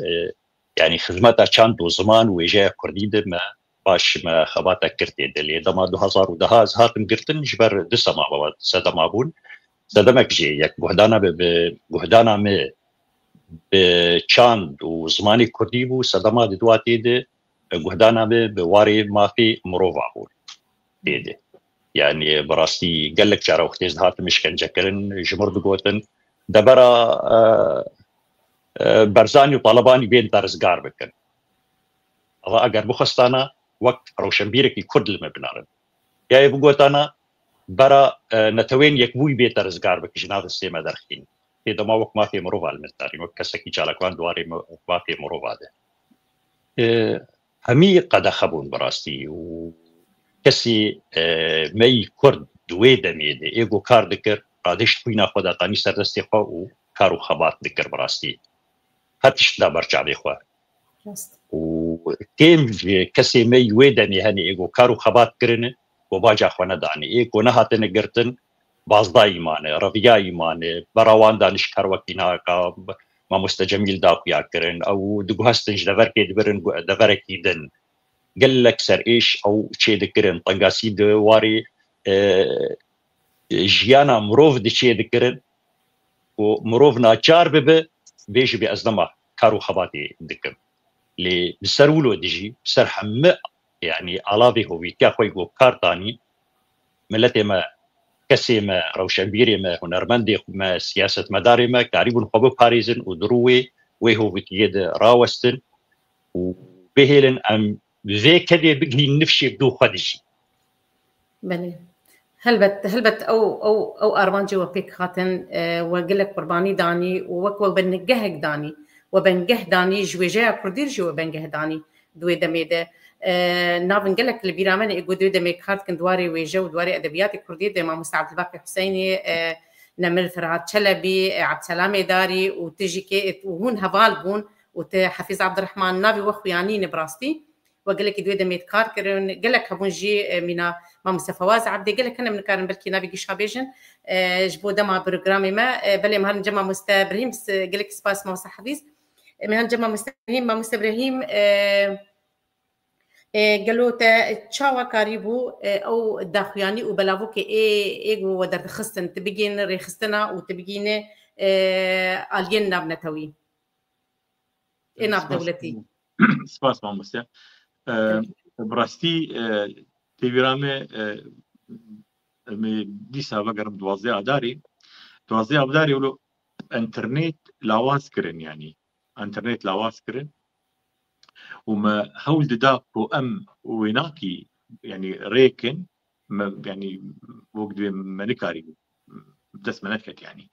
e, yanî xizmeta çand û ziman û wêjeya kurdî de me baş me xebata kir tê de. Lê dema du hezar û deh ez hatim girtin ji ber du sema baba sedema bûn. Sedemek jê yek guhdana bi, bi guhdana me bi çand û zimanê kurdî bû, sedema di duwa tê de guhdana me bi warê mafê mirova bû tê de. Yani bi rastî gelek cara wextê ez dihatim îşkence kirin, ji mir digotin, debera, e, e, Berzanî û Talebanî bên te rizgar bikin. Ava eger bixwestana wek rewşenbîrekî kurd li me binarin. Ya yê bigotana bera, e, Netewên Yekbûyî bê te rizgar bike ji nav destê me derxîn. Tê dema wek mafê mirova li me didarîn, wek kesekî çalakvan di warê me, mafê mirova de. E, hemî qedexe bûn bi rastî û kesî, e, me yî kurd di wê demê de ê ku kar dikir, radişt xwîna xwe de tanî ser destê xwe û kar û xebat dikir bi rastî. Her tişt da ber çavê xwe. Rast. Û kêm ji kesê me yî wê demê hene ê ku kar û xebat kirine, ku baca xwe nedane. Ê ku nehatine girtin, bazdayî mane, reviyayî mane, bera wan da nişker wekî naka, Mamoste Cemîl da xuya kirin. Ew diguhestin ji deverkê dibirin gu-, deverekî din. Gelek serêş ew çê dikirin. Tengasî di warê, e, jiyana mirov diçê dikirin û mirov naçar bibe, bêjibê ez dema kar û xebatê dikim. Lê bi ser wilo dijî, bi ser hemî, yanî alavê hovîtiya xwe yî ku kar danî, miletê me, kesê me, rewşenbîrê me, hunermendê me, siyasetmedarê me karîbûn xwe biparêzin û di rû wê, wê hovîtiyê de rawestin û bihêlin em vê kedê bigihîn nifşê bi dû xwe dijî. Belê. Helbet, helbet ew, ew, ew armancê we pêk hatin, e, we gelek qurbanî danî û wek we bingehek danî, we bingeh danî, ji wêjeya kurdî jî we bingeh danî di wê demê de. E, navin gelek li bîra me ne, ê ku di wê demê kar dikin di warê wêje û di warê edebiyatê kurdî de, mamoste Abdulbaqî Huseynî, e, nemir Ferhat Çelebî, e, Abdselamê Darî û tu jî kê, û hûn heval bûn û tu Hafîz Abdurrahman, navê we xuyanî ne bi rastî. We gelekî di wê demê kar kirin, gelek hebûn jî, e, mîna mamoste Fewaz Ebdê, gelek hene min nikarin belkî navê gişa bêjin, e, ji bo dema programê me, e, belê em herin cem mamoste Birahîm, s-, gelek spas mamoste Hafîz. E, em herin cem mamoste Birahîm, mamoste Birahîm, e, e, gelo te çawa karîbû, e, ew daxuyanî û belavokê ê, ê ku we derdixistin, tu bigihînî rêxistina û tu bigihînî, e, aliyên navnetewî? Ê navdewletî. Spas, spas mamoste. E, bi rastî, e, tê bîra me, e, em ê dîsa vegerim duwazdeh Adarê. Duwazdeh Adarê wilo enternet lawaz kirin, yanî enternet lawaz kirin. Û me hewl dida ku em wênakî, yanî rêkin, me, yanî wek divê me nikarî, dest me neket, yanî.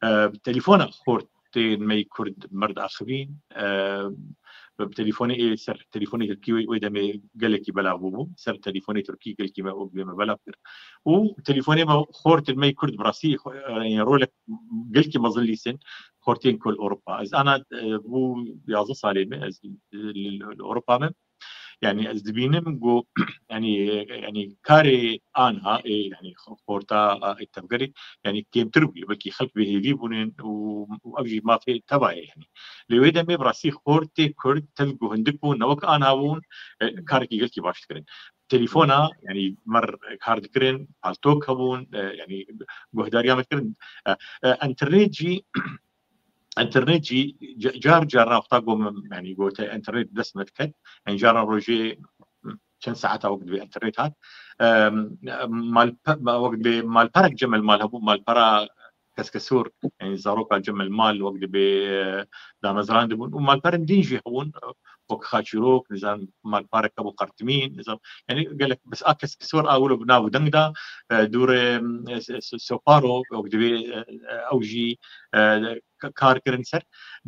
E, bi telefona xortên me yî kurd me re diaxivîn, e, bi telefonê ê ser telefonê tirkî wê, wê demê gelekî belav bûbû, ser telefonê tirkî gelkî me wek divê me belav kir. Û telefonê me xortên me yî kurd bi rastî, e, yanî rolek gelkî mezin lîstin xortên ku li Ewropa. Ez ana, e, bû yazdeh salê me, ez li, li, li Ewropa me. Yanî ez dibînim ku, yanî, yanî karê anha, ê, yanî xorta, a, ê tevgerê, yanî kêmtir bûye. Belkî xelk bêhêvî bûnin û, û ev jî mafê teva ye, yanî. Lê wê demê bi rastî xortê kurd tev ku hindik bûn, ne wek anha bûn, e, karekî gelkî baş dikirin. Telefona, yanî me re kar dikirin, paltok hebûn, e, yanî guhdariya me dikirin. E, e, enternet jî, enternet jî ca-, car caran wexta ku min, yanî ku te enternet dest me diket, yanî caran rojê çend saeta wek divê enternet hat. Em, malpe-, wek divê malperek cem li mal hebû, malpera keskesor, yanî zaroka cem li mal wek divê, e, damezrandibûn. Û malperên din jî hebûn, wek xaçîrok, nizam malparek hebû qertimîn, nizam, yanî gelek, bes a keskesor a wilo bi nav û deng de, e, dûrê, e, s-, s-, soparo, wek divê, e, e, ew jî, e, ka-, kar kirin ser.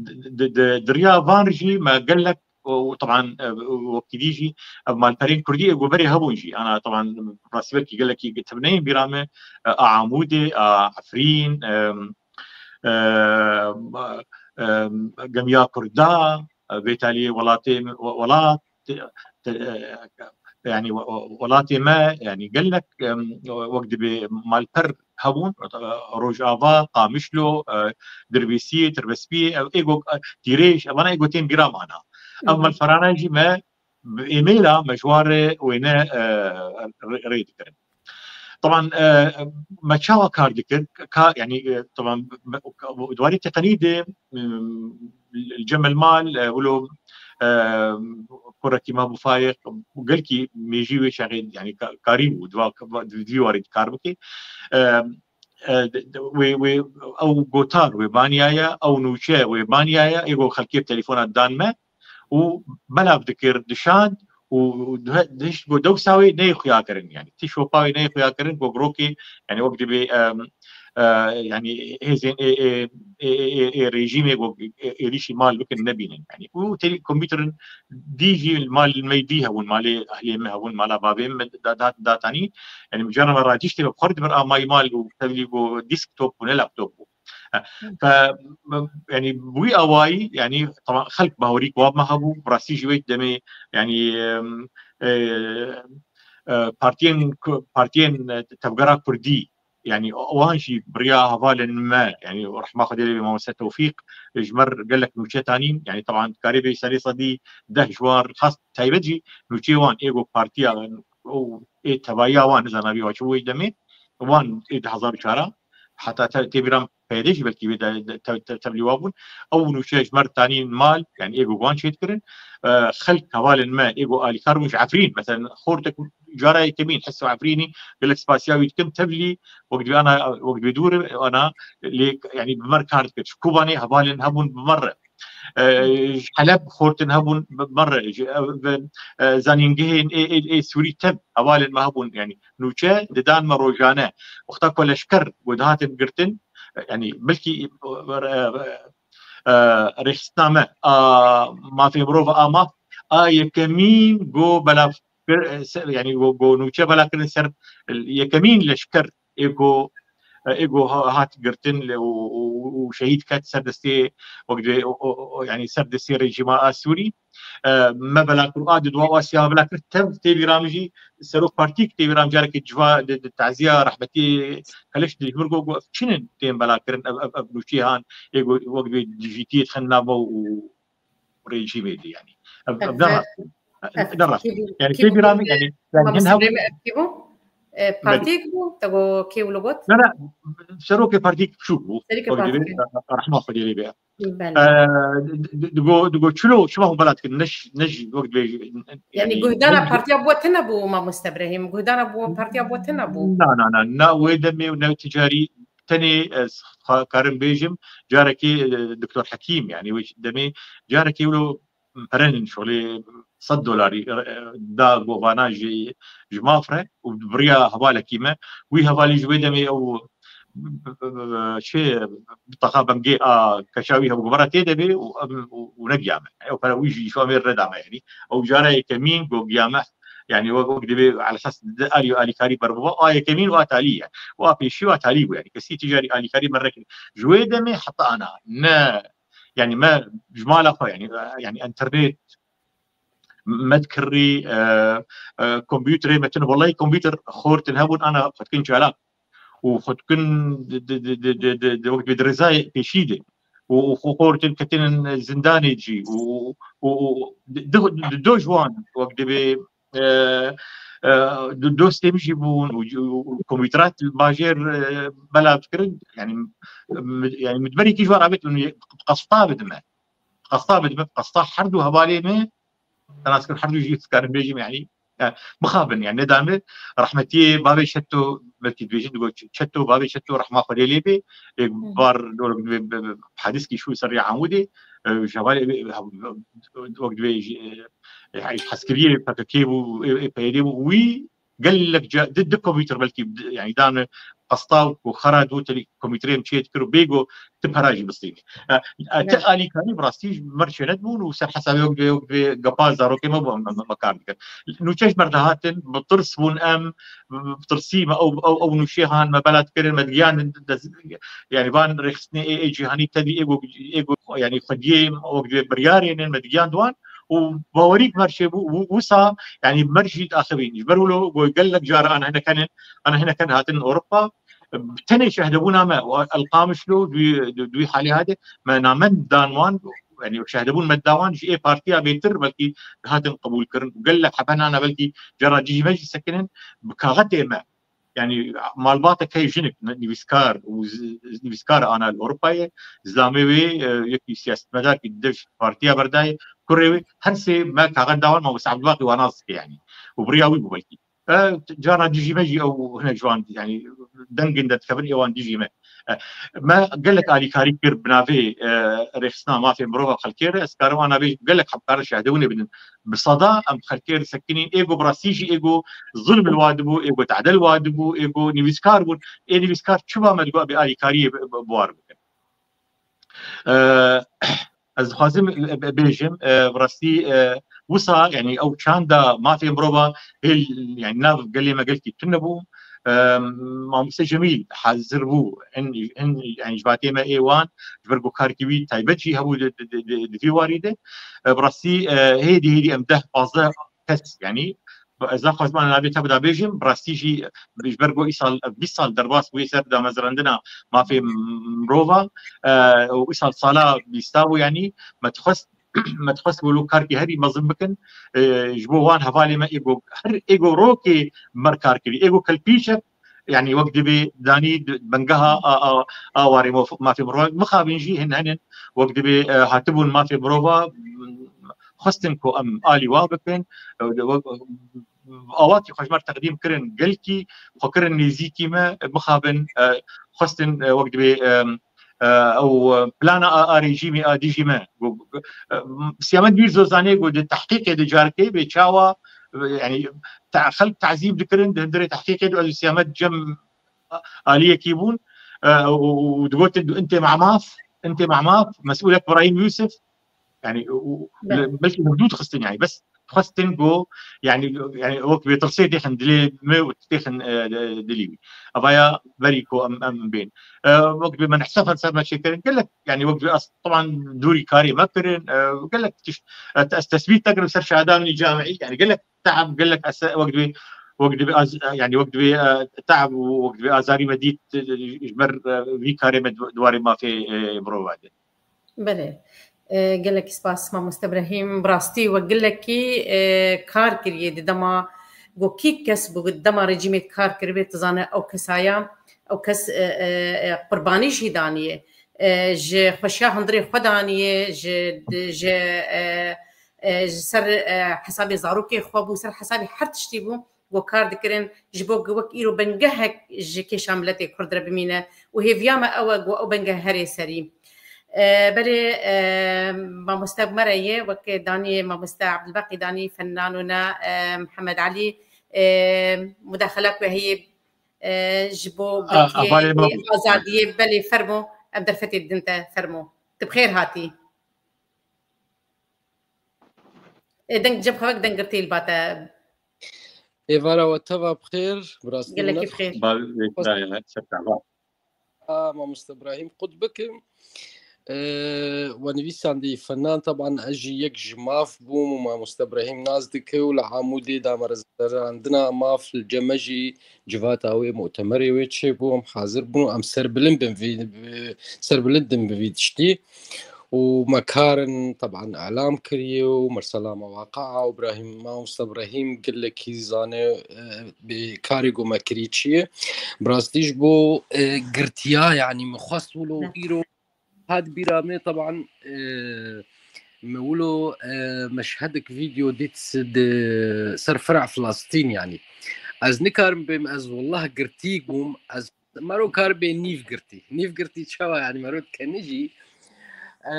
Di, di, di, di riya van jî me gelek, û, û teban, e, wekî dî jî ev malperên kurdî ê ku berê hebûn jî. Ana teban rastî belkî gelekî tevneyên bîra me, e, a Amûdê, a Efrîn, e, e, e, gemiya Kurda, e, vê taliyê welatê, we-, welat, te-, te-, e, yanî we-, we-, welatê me, yanî gelek, em, wek dibê malper hebûn, e, Rojava, Qamişlo, e, Dirbêsiyê, Tirbespiyê, ev ê go-, e, Tîrêj, evana ê gotên bîra mana. Ev Hı hı. malperana jî me bi emaila me ji wan re wêne, e, rê, rê dikirin. Teban, e, me çawa kar dikir? Ka, yanî, e, teban, me, di warê teqenî de, e, li cem li mal, e, wilo, e, kurekî me bû Fayiq, gelkî mêjî wê çaxê, yanî ka-, karî bû, di va-, di vî warê kar bike. E, e, wê, wê, ew gotar wê baniyaye, ew nûçe wê baniyaye, ê go xelkê bi telefona dan me û belav dikir, dişand û dihe-, dihişt go dewsa wê neyê xuya kirin, yanî ti şopa wê neyê xuya kirin, go rokê, yanî wek dibê, em, e, yanî hêzên ê, ê, ê, ê, ê, ê rejîmê go ê-, êrîşî mal bikin nebînin, yanî û tê-, kompîterin dî jî mal me dî hebûn, malê ehlê me hebûn, mala bavê me da-, da-, datanî, yanî carna me radîştê me bi xwe re dibir a mayî mal û tevlî go desktop bû ne laptop bû. He. Fe, m-, yanî bi wî awayî, yanî teban xelk bawerî ku wa me hebû, bi rastî jî wê demê, yanî, em, e, e, partiyên ku-, partiyên, e, tevgera kurdî, yanî wan jî bi riya hevalên me, yanî rehma Xwedê lê bê mamoste Tewfîq, ji me re gelek nûçe tanîn, yanî teban dikarê bê serê sedî deh ji wan xas taybet jî nûçeyê wan ê go partiya û ê tevayiya wan, nizana vî wa çi bû wê demê, wan ê du hezar û çar heta te-, tê bîra me PYD jî belkî wê de, de, te-, te-, tevlî wa bûn. Ew nûçe ji me re tanîn mal, yanî êgo wan çêdikirin. E, xelk hevalên me, êgo alîkar bûn ji Efrîn. Mesela xortek cara yekemîn, Hesa Efrînî, gelek spasiya wî dikim, tevlî, wek divê ana, wek divê dûr, ana, lê, yanî bi me re kar dikir. Ji Kobanê hevalên hebûn bi me re. E, ji Heleb xortin hebûn bi me re, ji, e, bi, e, zanîngehên ê, ê, ê Sûrî tev hevalên me hebûn, yanî nûçe didan me rojane. Wexta ku leşker ku dihatin girtin, e, yanî belkî, e, e, e, rêxistina me a mafê mirov a maf a yekemîn ku belav kir, e, se-, yanî ku, ku nûçe bela kirin ser yekemîn leşker ê ku, ê ku ha-, hat girtin le û, û, û şehîd ket ser destê, wek divê, o, o, o, yanî ser destê rejîma a Sûrî. E, me bela kir, a di dua Asya me bela kir, tev tê bîra min jî serok partîk tê bîra min carekê civa di, di taziya rehmetî Keleş di jibir got, got, ev çi ne tên bela kirin, ev, ev, ev nûçê han, ê ku wek divê dijîtiyê dixin nav me û rejîmê de, yanî. Ev, ev ne rast e. Ev ne rast e. Yanî tê bîra min, yanî, yanî hin hebûn. Ev kî bû? E, partiyek bû? Te got kê wilo got? Ne, ne, serokê partiyek biçûk bû. Serokê partiyek. Rehma Xwedê lê be. Belê. E, di, di, digo, digo, çilo, çima hûn bela dikin? Ne ji, ne ji, wek divê, yanî, yanî, guhdana partiya bo tune bû, mamoste Ibrahîm? Guhdana bo partiya bo tune bû? Na, na, na, na, wê demê û ne ticarî, tenê ez xwe karim bêjim, carekê, e, Doktor Hekîm, yanî wê demê carekê wilo perenin şolê sed dolarî, e, da govana ji, ji maf re û biriya hevalekî me. Wî hevalî ji wê demê ew, e, çi, bitaqa bengê a keça wî hebû, guvara tê de bê û, û, û negiyame. Ew pere wî jî şo amê redame, yanî. Ew cara yekemîn ku giyame, yanî wek, wek divê alesas di alî, alîkarî berbiva, a yekemîn û a talî ye. Û a pêşî û a talî bû, yanî. Kesî ticarî alîkarî me nekir. Ji wê demê heta ana ne, yanî me ji mala xwe, yanî, yanî enternet me dikirî, e, e, kompûterê me tune. Wellahî kompûter xortin hebûn, ana xwe dikin çalak. Û xwe dikin di, di, di, di, di, di, di, wek di rêzayê pêşî de. Û, û xwe xortin ketinin zindanê jî. Û, û, û di, di, di do ji wan wek divê, e, e, di dostê min jî bûn û, û, û kompûterat bajêr, e, belav dikirin. Yanî, mi-, yanî min di berî kî ji wan rabêt min qesta bidime. Qesta bidime, qesta her du hevalê me, te nas kir, her du jî dikarim bêjim, yanî, e, mixabin, yanî, nedan min, rehmetiyê bavê Çeto, belkî dibêjin, digot, Çeto, bavê Çeto, rehma Xwedê lê bê, ê, Hı. bar, dor, bi, bi, bi, hadiskî şû ser rêya Amûdê, e, ji hevalê, e, wek divê jî, e, e, heskiriyê P K K bû, e, e, PYD bû, wî gelek ca, di, di kompûter belkî, di, yanî, dan qesta û xera dû telî kompûterê em çê dikir û bêgo ti pera jî bistînî. E, e, ti Belê. Alîkarî bi rastî ji me re çênedibûn û ser hesabê wek divê, wek divê gepa zarokê me bû, em, em, em kar dikin. Nûçe ji me re dihatin, bi tirs bûn em, bi, bi tirsî me ew, ew, ew nûçê han me bela dikirin, me digiyandin, des-, yanî van rêxistinê ê, ê cîhanî tevî êgo, êgo, yanî xwediyê wek divê biryarê ne me digiyand wan û bawerî bi me re çêbû û wisa, yanî, me re jî diaxivîn. Ji ber wilo got gelek cara ana hinek henin, ana hinek henin hatin Ewropa, bi tenê şehdebûna me û Elqamişlo dû, dû, dû halê hade me name dan wan, yanî şehdebûn me da wan ji ê partiya bêtir belkî dihatin qebûlkirin. Gelek heben ana belkî cara cihî me jî sekinin bi kaxetê me. Yanî malbateke jinik, nivîskar û z-, nivîskar ana li Ewropayê, zilamê wê, e, yekî siyasetmedar ki di dev partiya berdayê, kurê wê, her sê me kaxet da wan, mamoste Ebdulbaqî wana zikê, yanî. Û biriya wî bû belkî. E, cara dijî me jî ew hinek ji wan, yanî, dengin de dikevin ê wan dijî me. E, me gelek alîkarî kir bi navê, e, rêxistina mafê mirova xelkê re. Ez karim ana bêjim gelek hemkar şehdewinê bidin. Bi seda em xelkê re sekinîn. Êgo bi rastî jî êgo zulm li wa dibû, êgo tehde li wa dibû, êgo nivîskar bûn. Ê nivîskar çima me digot bê alîkariyê bi, bi, bi war bikin? E, ez dixwazim, e, be-, bêjim, e, bi rastî, e, wisa, yanî ew çanda mafê mirova hêl, yanî nav gelê me gelkî tune bû. E, Mamoste Cemîl hazir bû, hin, hin, yanî ji batê me ê wan, ji ber ku karkî wî taybet jî hebû di, di, di, di, di vî warî de. E, bi rastî, e, hêdî, hêdî em deh, pazdeh kes, yanî, ez naxwazim ana navê te bida bêjim, bi rastî jî ji ber ku îsal, bîst sal derbas bûye ser damezrandina mafê mirova, e, û îsal sala bîsta bû, yanî, me dixwest, me dixwest wilo karkî herî mezin bikin, e, ji bo wan hevalê me êgo, her êgo rokê me re kar kirî, êgo kelpîçek, yani wek dibê danî di-, bengeha a, a, a warê mof-, mafê mirovan mixabin jî hin henin wek dibê, e, hatibûn mafê mirova, xwestin ku em alî wa bikin, e, wek, awakî xwe ji me re teqdîm kirin, gelkî xwe kirin nêzîkî me, mixabin, e, xwestin, e, wek dibê, e, e, ew, e, plana a, a rejîmê a dijî me. Gu-, gu-, e, Siyamet Mîrzo zanê ku di tehqîqê de carkê bê çawa, e, yani, te-, xelk tazîb dikirin, di hundirê tehqîqê de ez û Siyamet cem aliyekî bûn, e, û, û, û digotin, "Intê mamaf, intê mamaf, mesûlek Birahîm Yûsif." Yani, û, û Be. le-, belkî hudûd xistin, yani, bes xwestin ku, yani, yani, wek bê tirsê têxin dilê me û têxin, e, dilî wî. Evaya berî ku em, em bên. E, wek bê me nehsefen ser me çêkirin, gelek, yani, wek bê ez, taban dûrî karê me kirin, e, gelek tişt, e, ez tesbît te kirim ser şahedanî camî, yani, gelek teab, gelek ez, wek dibê, wek dibê az, yani, wek dibê, e, teab û wek dibê azarî me dît, e, ji ber, e, vî karê me di-, di warê mafê, e, mirova de. Belê. E, gelekî spas, mamoste Ibrahîm. Bi rastî we gelekî, e, kar kiriye di dema ku kî kes bû, di dema rejîmê kar kiribe, tu zane ew kesaya, ew kes, e, e, e, qurbanî jî daniye. E, ji xweşiya hundirê xwe daniye, ji, ji, e, e, ji ser, e, hesabê zarokê xwe bû, ser hesabê her tiştî bû. Ku kar dikirin, ji bo ku wek îro bengehek ji kêşa miletê Kurd re bimîne û hêviya me ew e ku ew bengeh herê serî. E, belê, e, mamoste me re ye, wek danî mamoste Ebdulbaqî danî, fennanûna, e, Mihemed Elî, e, mudaxela ku heye, e, ji bo A, girtiyê, avalê me bû. Azadiyê, belê, fermo, em derfetê didin te, fermo. Tu bi xêr hatî. E, deng cem xwe vek deng girtî li ba te. Êvara we teva bi xêr, bi rastî Gelekî ne bi xêr. Bavê wê kirayê, ser teva. A, mamoste Ibrahîm qut bikim. E, we nivîsandî fenan, taban ez jî yek ji maf bûm û mamoste Ibrahîm nas dike û li Amûdê da me rezerandina maf li cem me jî civata wê mutemerê wê çêbû, em hazir bûn, em serbilind bin vî, serbilind in bi vî tiştî. û me karin, teban, elam kiriye û Mirsela me Waqaa û Ibrahîm, Mamoste Ibrahîm gelekî zane, e, bi karê ku me kirî çi ye. Bi rastî ji bo, e, girtiya, yanî min xwest wilo Ne. îro hat bîra me, teban, e, me wilo, e, meşhedek vîdeo dît di ser fira Filastîn, yanî. Ez nikarim bêm, ez wellah girtî bûm, ez Mero kar bê nîv girtî. Nîv girtî çawa, yanî mero dikenî jî. E,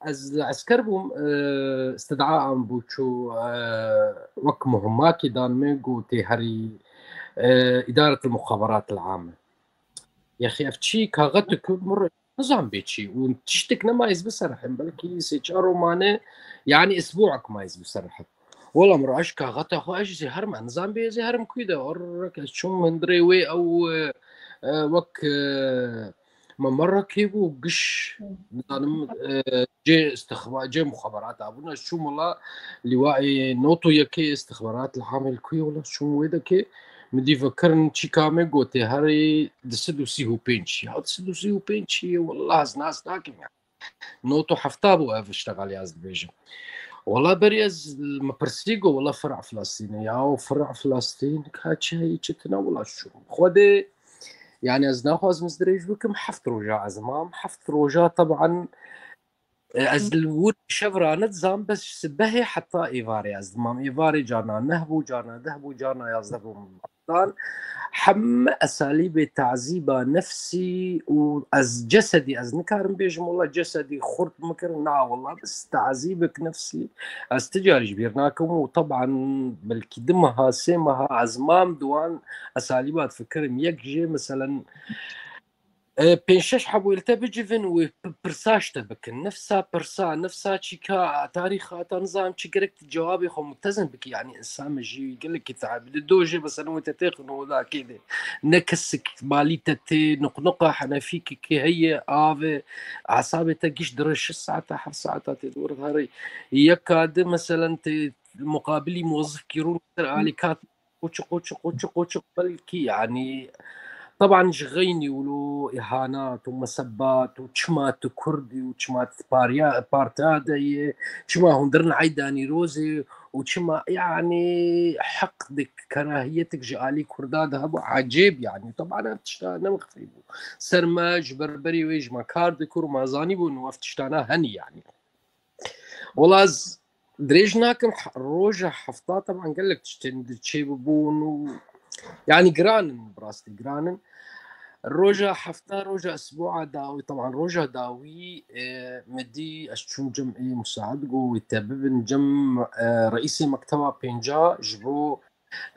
ez li esker bûm, e, istidaan bû çû, e, wek muhimmakî dan min, got tê herî, e, îdaretil muxaberat el ame. Yexî ev çi kaxetik min re nizam bê çi. Û tiştek nema ez biserihim, belkî sê çar romane, yanî esbuek ma ez biserihim. Wela min re eş kaxeta xwe, ez jî zê herim, ez nizam bê zê herim kuy de. Orrek ez çûm hundirê wê ew, e, e, wek, e, me merrekê bû giş, Hmm. Nizanim, e, cê istixba-, cê muxaberata bûn. Ez çûm wela lîwaê noto yekê istixbarat li Hamêl kuy wela çûm wê dekê. Min dî vekirin çîka me gotê herî di sed û sî û pênc. Ya di sed û sî û pênc çi ye? Wela ez nas nakim ya. Not û hefta bû ev iştexal ya ez dibêjim. Wela berî ez me pirsî got, wela fira Filastîn e. Ya fira Filastîn ka çi heyî çi tune wela şûm. Xwedê, yani ez naxwazim ez dirêj bikim, heft roja ez mam. Heft roja teban, e, ez li wir şev ranedizam, bes sibehê heta êvarê ez dimam. Êvarê carna neh bû, carna deh bû, carna yazdeh bû. Dan, heme esalîbê tazîba nefsî û ez cesedî, ez nikarim bêjim, wela cesedî xurt mikirin, na, wela bes tazîbek nefsî ez ti carî ji bîr nakim û teban belkî du meha, sê meha ez mam di wan esalîba difikirim. Yek jê, meselen, E, pênc şeş hebû li te bicivin û pi-, pirsa ji te bikin. Nefsa pirsa, nefsa çîka, tarîxa te nizam çi gerek tu cewabê xwe mutezin bikî. Yanî insan me jî gelekî tebi di do jê, mesela wê te têxin û dakê de. Ne kesik malî te tê, nuqnuqa henefîkekê heye, ave, asabê te giş dire şeş saeta, heft saeta tê dor herî. Yeka di, meselen tê muqabilî mozifkî rûn ser alîkat Qoçi, qoçi, qoçi, qoçi, belkî, yanî, teban ji xeynî wilo îhanat û mesebbat û çima tu Kurd î û çima tu parya-, partiya de yê, çima hundirin eyda Nîrozê û çima, yanî, heqdik, kerahiyetik ji alî Kurda de hebû, ecêb, yanî, teban ev tişta ne mixfî bû. Ser me, ji ber berî wê ji me kar dikir û me zanîbû, û ev tiştana henî, yanî. Wela ez dirêj nakim, he-, roja hefta teban gelek tiştên di çêbibûn û, yanî, giran in, bi rastî giran in. Roja hefta, roja esbûa dawî, teban roja dawî, e, me dî, ez çûm cem ê Musaad, got wê te bibin cem, e, reîsê mekteba pênca ji bo,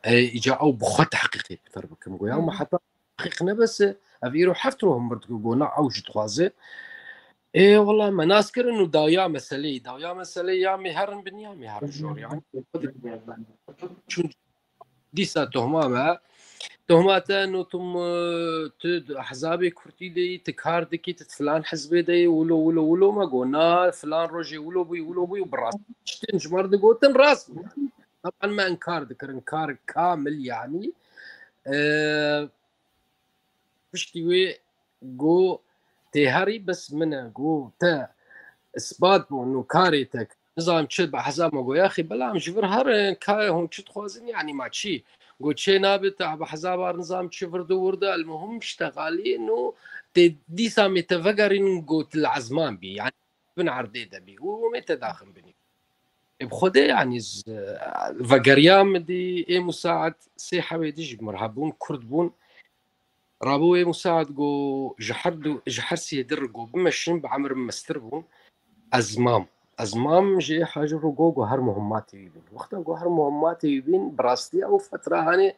e, îca ew bi xwe tehqîqê pitir bikim. Got ya, hmm, me heta tehqîq nebese, ev îro heft roj hûn bir dikin, got na, ew jî dixwaze. Ê, wela me nas kirin û dawiya meseleyê, dawiya meseleyê ya me herin bin ya me herin jor, yanî. Çûn dîsa tohma me. Tohma te no tu, e, tu di ehzabê Kurdî de yî, tu kar dikî, tu di filan hizbê de yî, wilo, wilo, wilo me got, na, filan rojê wilo bûyî, wilo bûyî û bi rastî tiştên ji me re digotin rast bû. Teban me inkar dikir, inkar kamil, yanî. E, piştî wê got tê herî, bes min e, got te isbat bû, nû karê te kir. Nizam çi, bi ehzab me got, yaxî, belam ji vir herin, ka hûn çi dixwazin, yanî ma çi? Got çê nabe, te bi ehzaba nizam çi virdi wirdi, elmuhim ştexalî, nû tê dîsa me te vegerîn, got li ezman bî, yanî bin erdê de bî. Û me te daxin binî. Ê, bi Xwedê, yanî, z-, vegeriya min dî, ê Musaad sê hewê dî ji mir hebûn, Kurd bûn. Rabû ê Musaad got, ji her du, ji her sê dir got, bimeşin, bi emir mestir bûn. Ez mam. Ez mam ji ê Hacî re got, got her muhimmatê wî bîn. Wexta got her muhimmatê wî bîn, bi rastî ew fetra hanê,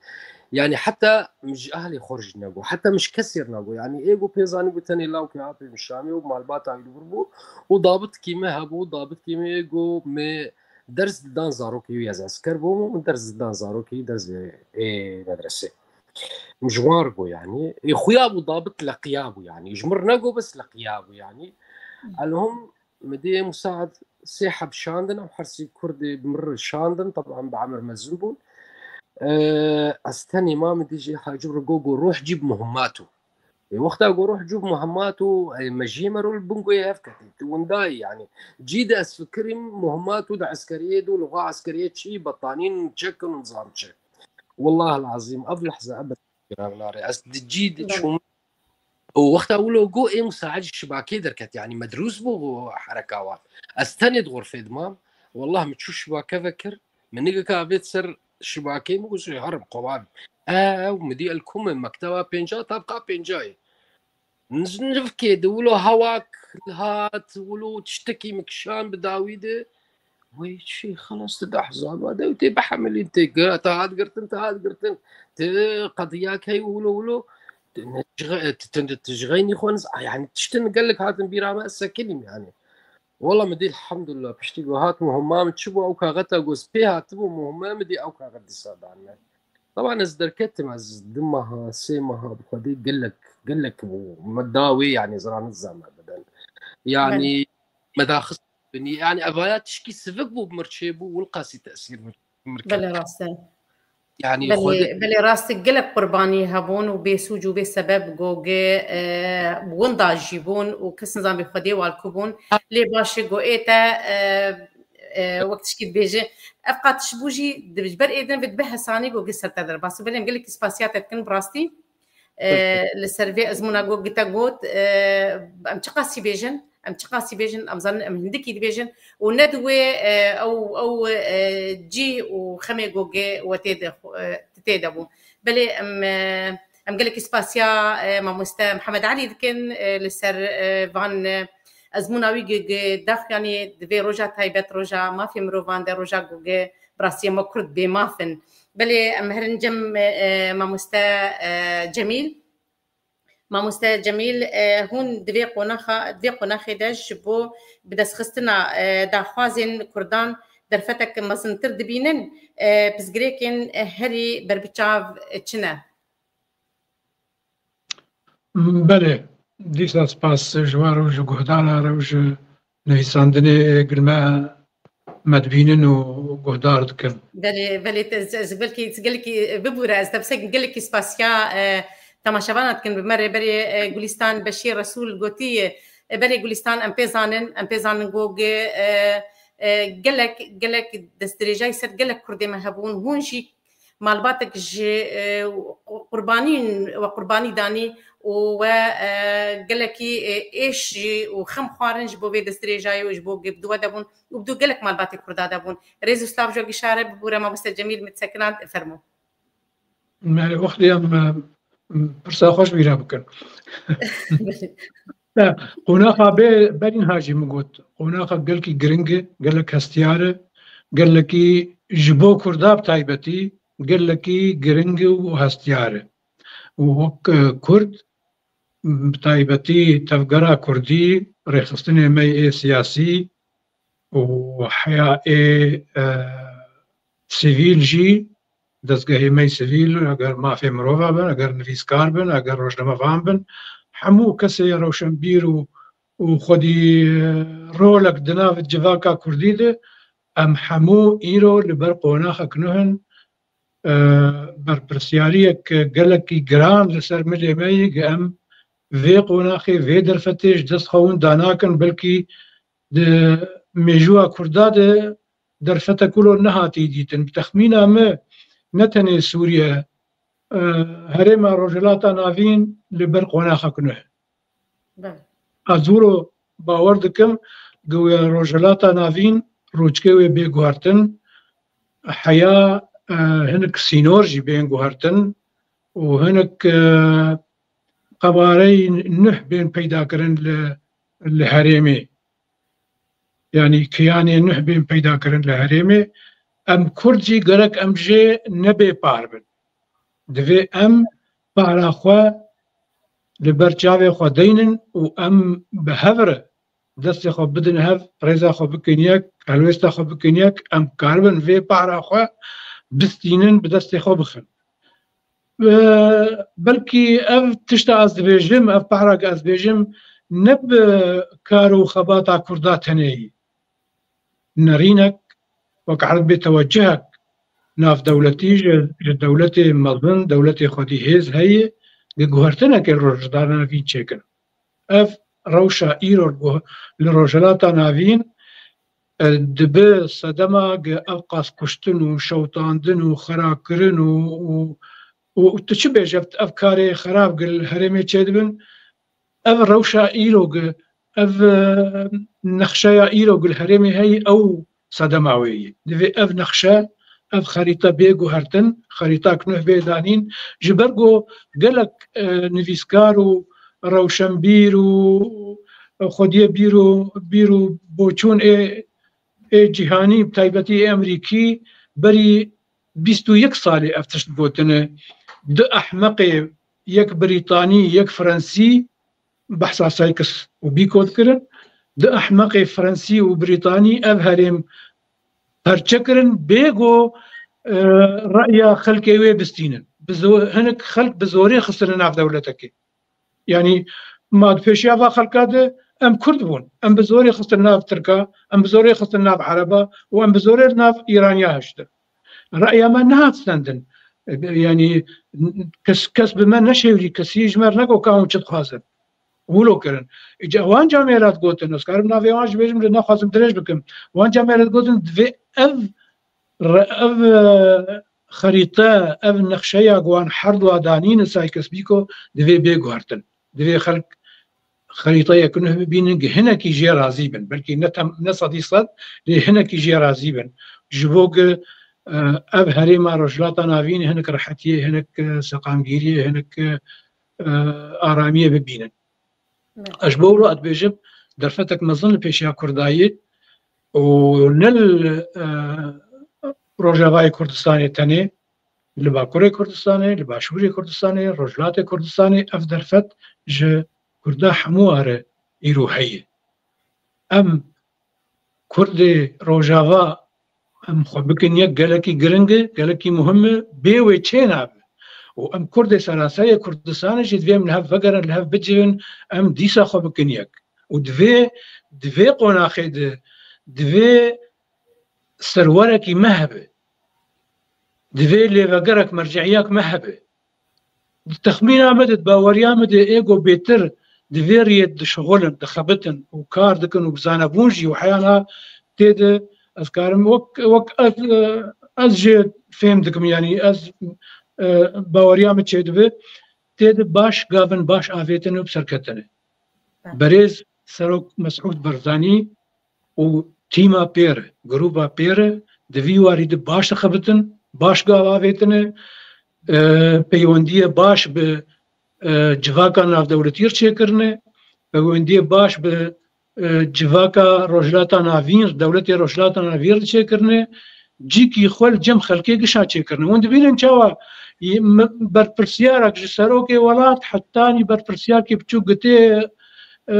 yanî heta min ji ehlê xwe re jî negot. Heta min ji kesê re negot. Yanî ê got pê zanî bû tenê lawkê apê min Şamê û malbata wî li vir bû. Û dabitkî me hebû, dabitkî me ê got me ders didan zarokê wî, ez esker bûm û min ders didan zarokê wî dersê ê medresê. Min ji wan re got, yanî, ê xuya bû, dabit leqiya bû, yanî. Ji min re negot, bes leqiya bû, yanî. Elhom, min dî ê Musaad sê heb şandin, ew her sê Kurdê bi min re şandin, teban bi emir mezin bûn. Ee, ez tenê ma min dî jê Hacî re got, got, "Ruh cîb muhimmat û." Ê, wexta got, "Ruh cîb muhimmat û", ê, me jê me rol bingûyê hev ketî. Tu windayî, yanî. Cî de ez fikirîm muhimmat û di eskeriyê de û li xwe eskeriyê çi betanîn, çekin û nizam çi. Wallah lazim, ev lehze ebed giran nare. Ez di cî de çûm. Û wexta wilo got, ê Musaad ji şibakê derket, yanî medrûs bû hereka wan. Ez tenê di xurfê dimam. Wallah min çû şibake vekir. Min nigika avêt ser şibakê, min got, "Herim, xwe bavê." Ew, min dî elkume, mekteba pênca, tabqa pênca ye. Nivkê de wilo hewak hat, wilo tiştekî min kişan bi dawî de. Wey çi, xelas, tu di ehzaba de û tê bihemilîn, tê gi-, te hat girtin, te hat girtin. Ti qediyak hey wilo wilo. Tu ne ji xe-, tu, tu, tu ji xeynî xwe niz-, a, yanî tiştin gelek hatin bîra me, ez sekinîm yanî. Wela min dî elhamdulillah, piştî ku hat muhimma min çi bû, ew kaxeta ku ez pê hatibû muhimma min dî ew kaxet dîsa dan me. Teban ez derketim, ez du meha, sê meha bi xwedê gelek, gelek bû. Me da wê, yanî, zira nizam me biden. Yanî, me daxist binî. Yanî, evaya tişkî sivik bû, bi mir çêbû, wilqasî tesîr mir, mir kir. Belê, rast e. Yanî, Belê, xwedê belê, rast e, gelek qurbanî hebûn û bêsûc û bêsebeb gogê, e, winda jî bûn û kes nizam bi xwedê wal ku bûn. Lê baş e, go ê te, e, e, wek tişkî dibêje, ev qatiş bû jî, di ber êdin ve dibe hesanî, go gi ser te derbas. Belê, em gelekî spasiya te dikin, bi rastî. E, li ser vê ezmûna go gi te got, e, em çiqasî bêjin, em çiqasî bêjin, em zanin em hindikî dibêjin û ne di wê, e, ew, ew, e, cî û xemê go gi we tê de, e, tê de bû. Belê em, e, em gelekî spasiya, e, mamoste Mihemed Elî dikin, e, li ser, e, van, e, ezmûna wî gi, gi dax, yanî di vê roja taybet, roja mafê mirovan de, roja ku gi bi rastî me Kurd bêmaf in. Belê em herin cem, e, e, mamoste, e, Cemîl. Mamoste Cemîl, e, hûn di vê qonaxa, di vê qonaxê de ji bo bidestxistina, e, daxwazên Kurdan derfetek mezintir dibînin, e, pirsgirêkên herî berbiçav çi ne? Belê, dîsa spas ji we re û ji guhdara re û ji nivîsandinê gil me, me dibînin û guhdar dikin. Belê, belê, te, ez, ez belkî, gelekî bibûre, ez te bisekin gelekî spasiya, e, temaşevana dikin bi me rê. Berê, e, Gulîstan Beşîr Resûl gotî, e, berê Gulîstan, em pê zanin, em pê zanin go gi, e, E, gelek, gelek destdirêjayî ser gelek Kurdê me hebûn. Hûn jî malbatek ji, e, qurbanî we qurbanî danî û we, e, gelekî, e, êş jî û xem xwarin ji bo vê destdirêjayê û ji bo bi dû we de bûn û bi dû gelek malbatê Kurda de bûn. Rêz û silav ji we gişare bibûre, mamoste Cemîl, min sekinand, fermo. Me wextê em, em, pirsa xwe ji bîra bikin. Ne, qonaxa bê berîn ha jî min got. Qonaxa gelkî giring e, gelek hestiyar e, gelekî ji bo Kurda bi taybetî, gelekî giring e û hestiyar e. Û wek, e, Kurd, bi taybetî tevgera Kurdî, rêxistinê me yê siyasî û heya ê, e, sivîl jî, dezgehê me yê sivîl, eger mafê mirova bin, eger nivîskar bin, eger rojnamevan bin, hemû kesê rewşenbîr û, û xwedî, e, rolek di nav civaka Kurdî de, em hemû îro li ber qonaxek nuh in, e, berpirsiyariyek gelekî giran li ser milê me ye, ku em vê qonaxê, vê derfetê ji dest xwe hûn danakin, belkî di mêjûya Kurda de derfetek wilo nehatî dîtin. Bi texmîna me, ne tenê Sûriye, e, herêma Rojhilata Navîn li ber qonaxek nuh. Belê. Ez wilo bawer dikim, ku Rojhilata Navîn rûçkê wê bê guhertin, heya, e, hinek sînor jî bên guhertin û hinek, e, qebareyî nuh bên peyda kirin li, li herêmê. Yanî kiyanê nuh bên peyda kirin li herêmê. Em Kurd jî gerek em jê nebê par bin. Divê em pahra xwe li ber çavê xwe deynin û em bi hev re destê xwe bidin hev, rêza xwe bikin yek, helwêsta xwe bikin yek, em karibin vê pahra xwe bistînin, bi destê xwe bixin. E, belkî ev tişta ez dibêjim, ev pahra ku ez dibêjim, ne bi kar û xebata Kurda tenê ye. Nerînek, wek erd bê tewecihek navdewletî ji, ji dewletê mezin, dewletê xwedî hêz heye, di guhertinekê Rojhilata Navîn çêkin. Ev rewşa îro li Rojhilata Navîn, e, dibe sedema gi ev qas kuştin û şewitandin û xerakirin û, û, û tu çi bêje, ev, ev karê xerab gi li herêmê çêdibin, ev rewşa îro gi, ev, e, nexşeya îro gi li herêmê heye, ew sedema wê ye. Divê ev nexşe, ev xerîte bê guhertin, xerîtak nuh bê danîn, ji ber ku gelek, e, nivîskar û rewşenbîr û xwediyê bîr û, bîr û boçûn ê, ê cîhanî, bi taybetî ê Amerîkî, berî bîst û yek salê ev tişt gotine. Du ehmeqê, yek Brîtanî, yek Fransî, behsa Sykes û Biko dikirin. Du ehmeqê Fransî û Brîtanî ev herêm perçe kirin, bê ku, e, re'ya xelkê wê bistînin. Bi zo-, hinek xelk bi zorê xistine nav dewletekê. Yanî, ma di pêşiya va xelka de em Kurd bûn. Em bi zorê xistin nav Tirka, em bi zorê xistin nav Ereba û em bi zorê nav Îraniya hiştin. Re'ya me nehat stendin. Yanî, kes, kes bi me neşêwirî, kesî ji me re negot ka hûn çi dixwazin. Wilo kirin. Îca wan camêra digotin, ez karim navê wan jî bêjim, lê naxwazim dirêj bikim. Wan camêra digotin, divê ev re-, ev, e, xerîte, ev nexşeya ku wan herduwa danîne Sykes Biko, divê bê guhertin. Divê xelk xerîteyek nuh bibînin, ki hinekî jê razî bin. Belkî ne tem-, ne sedî sed, lê hinekî jê razî bin. Ji bo ku, e, ev herêma Rojhilata Navîn hinek rehetiyê, hinek, e, seqamgîriyê, hinek, e, e, aramiyê bibînin. Evet. Ez ji bo wilo ez dibêjim, derfetek mezin li pêşiya Kurda ye û ne li, e, Rojavayê Kurdistanê tenê, li Bakurê Kurdistanê, li Başûrê Kurdistanê, Rojhilatê Kurdistanê ev derfet ji Kurda hemû are îro heye. Em Kurdê Rojava em xwe bikin yek, gelekî giring e, gelekî muhim e, bê wê çê nabe. Û em Kurdê seranserê Kurdistanê jî divê em li hev vegerin, li hev bicivin, em dîsa xwe bikin yek. Û divê, divê qonaxê de, divê serwerekî me hebe. Divê lêvegerek, merciyek me hebe. Di texmîna me de, di baweriya me de, ê ku bêtir di vê riyê dişixulin, dixebitin û kar dikin û bi zanebûn jî û heya niha tê de Ez karim wek, wek ez, e, ez jê fêm dikim, yanî ez, e, baweriya min çêdibe, tê de baş gavin baş avêtine û bi ser ketine. Berêz Serok Mesûd Barzanî û tîma pê re, grûba pê re di vî warî de baş dixebitin, baş gav avêtine, e, peywendiyê baş bi, e, civaka navdewletî re çêkirine, peywendiyê baş bi, e, civaka Rojhilata Navîn, dewletê Rojhilata Navîn re çêkirine, cîkî xwe li cem xelkê gişa çêkirine. Hûn dibînin çawa y-, m-, berpirsiyarek ji serokê welat hetanî berpirsiyarkê biçûk gitê, e,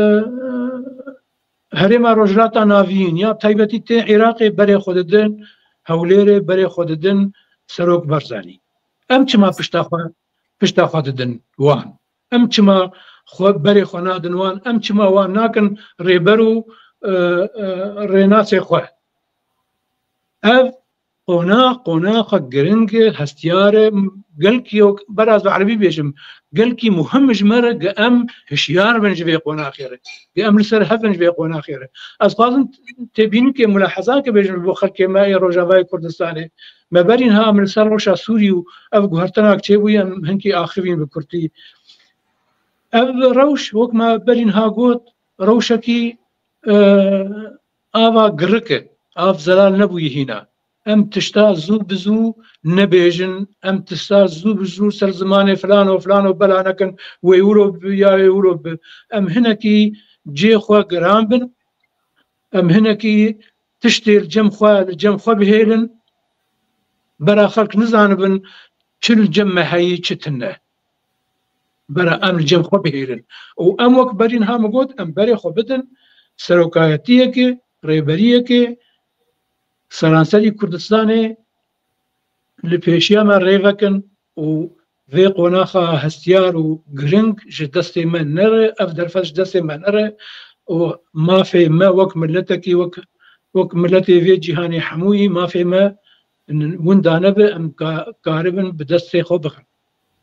herêma Rojhilata Navîn ya taybetî tê Iraqê berê xwe didin, Hewlêrê berê xwe didin Serok Barzanî. Em çima pişta xwe, pişta xwe didin wan? Em çima xwe berê xwe nadin wan? Em çima wan nakin rêber û, e, e, rênasê xwe? Ev qonax, qonaxa giring e, hestiyar e, gelkî yok, beraz bi erebî bêjim, gelkî muhim ji me re ge em hişyar bin ji vê qonaxê re, ge em li ser hev bin ji vê qonaxê re. Ez xwazim têbînikê, mulahezakê bêjim ji bo xelkê me ê Rojavayê Kurdistanê. Me berî niha em li ser rewşa Sûrî û ev guhertinak çêbûye, em hinkî axivîn bi kurtî. Ev rewş, wek me berî niha got, rewşekî, e, ava girik e, av zelal nebûye hîna. Em tişta zû bi zû nebêjin, em tişta zû bi zû ser zimanê filan û filan û bela nekin, wê wilo bi ya wê wilo bi. Em hinekî cê xwe giran bin, em hinekî tiştê li cem xwe, li cem xwe bihêlin, bera xelk nizanibin çi li cem me heyî, çi tune. Bera em li cem xwe bihêlin. Û em wek berî niha min got, em berê xwe bidin serokayetiyekê, rêberiyekê, seranserî Kurdistanê li pêşiya me rê vekin û vê qonaxa hestiyar û giring ji destê me nere, ev derfet ji destê me nere û mafê me wek miletekî, wek, wek miletê vê cîhanê hemûyî mafê me winda nebe, em ka-, karibin bi destê xwe bixin.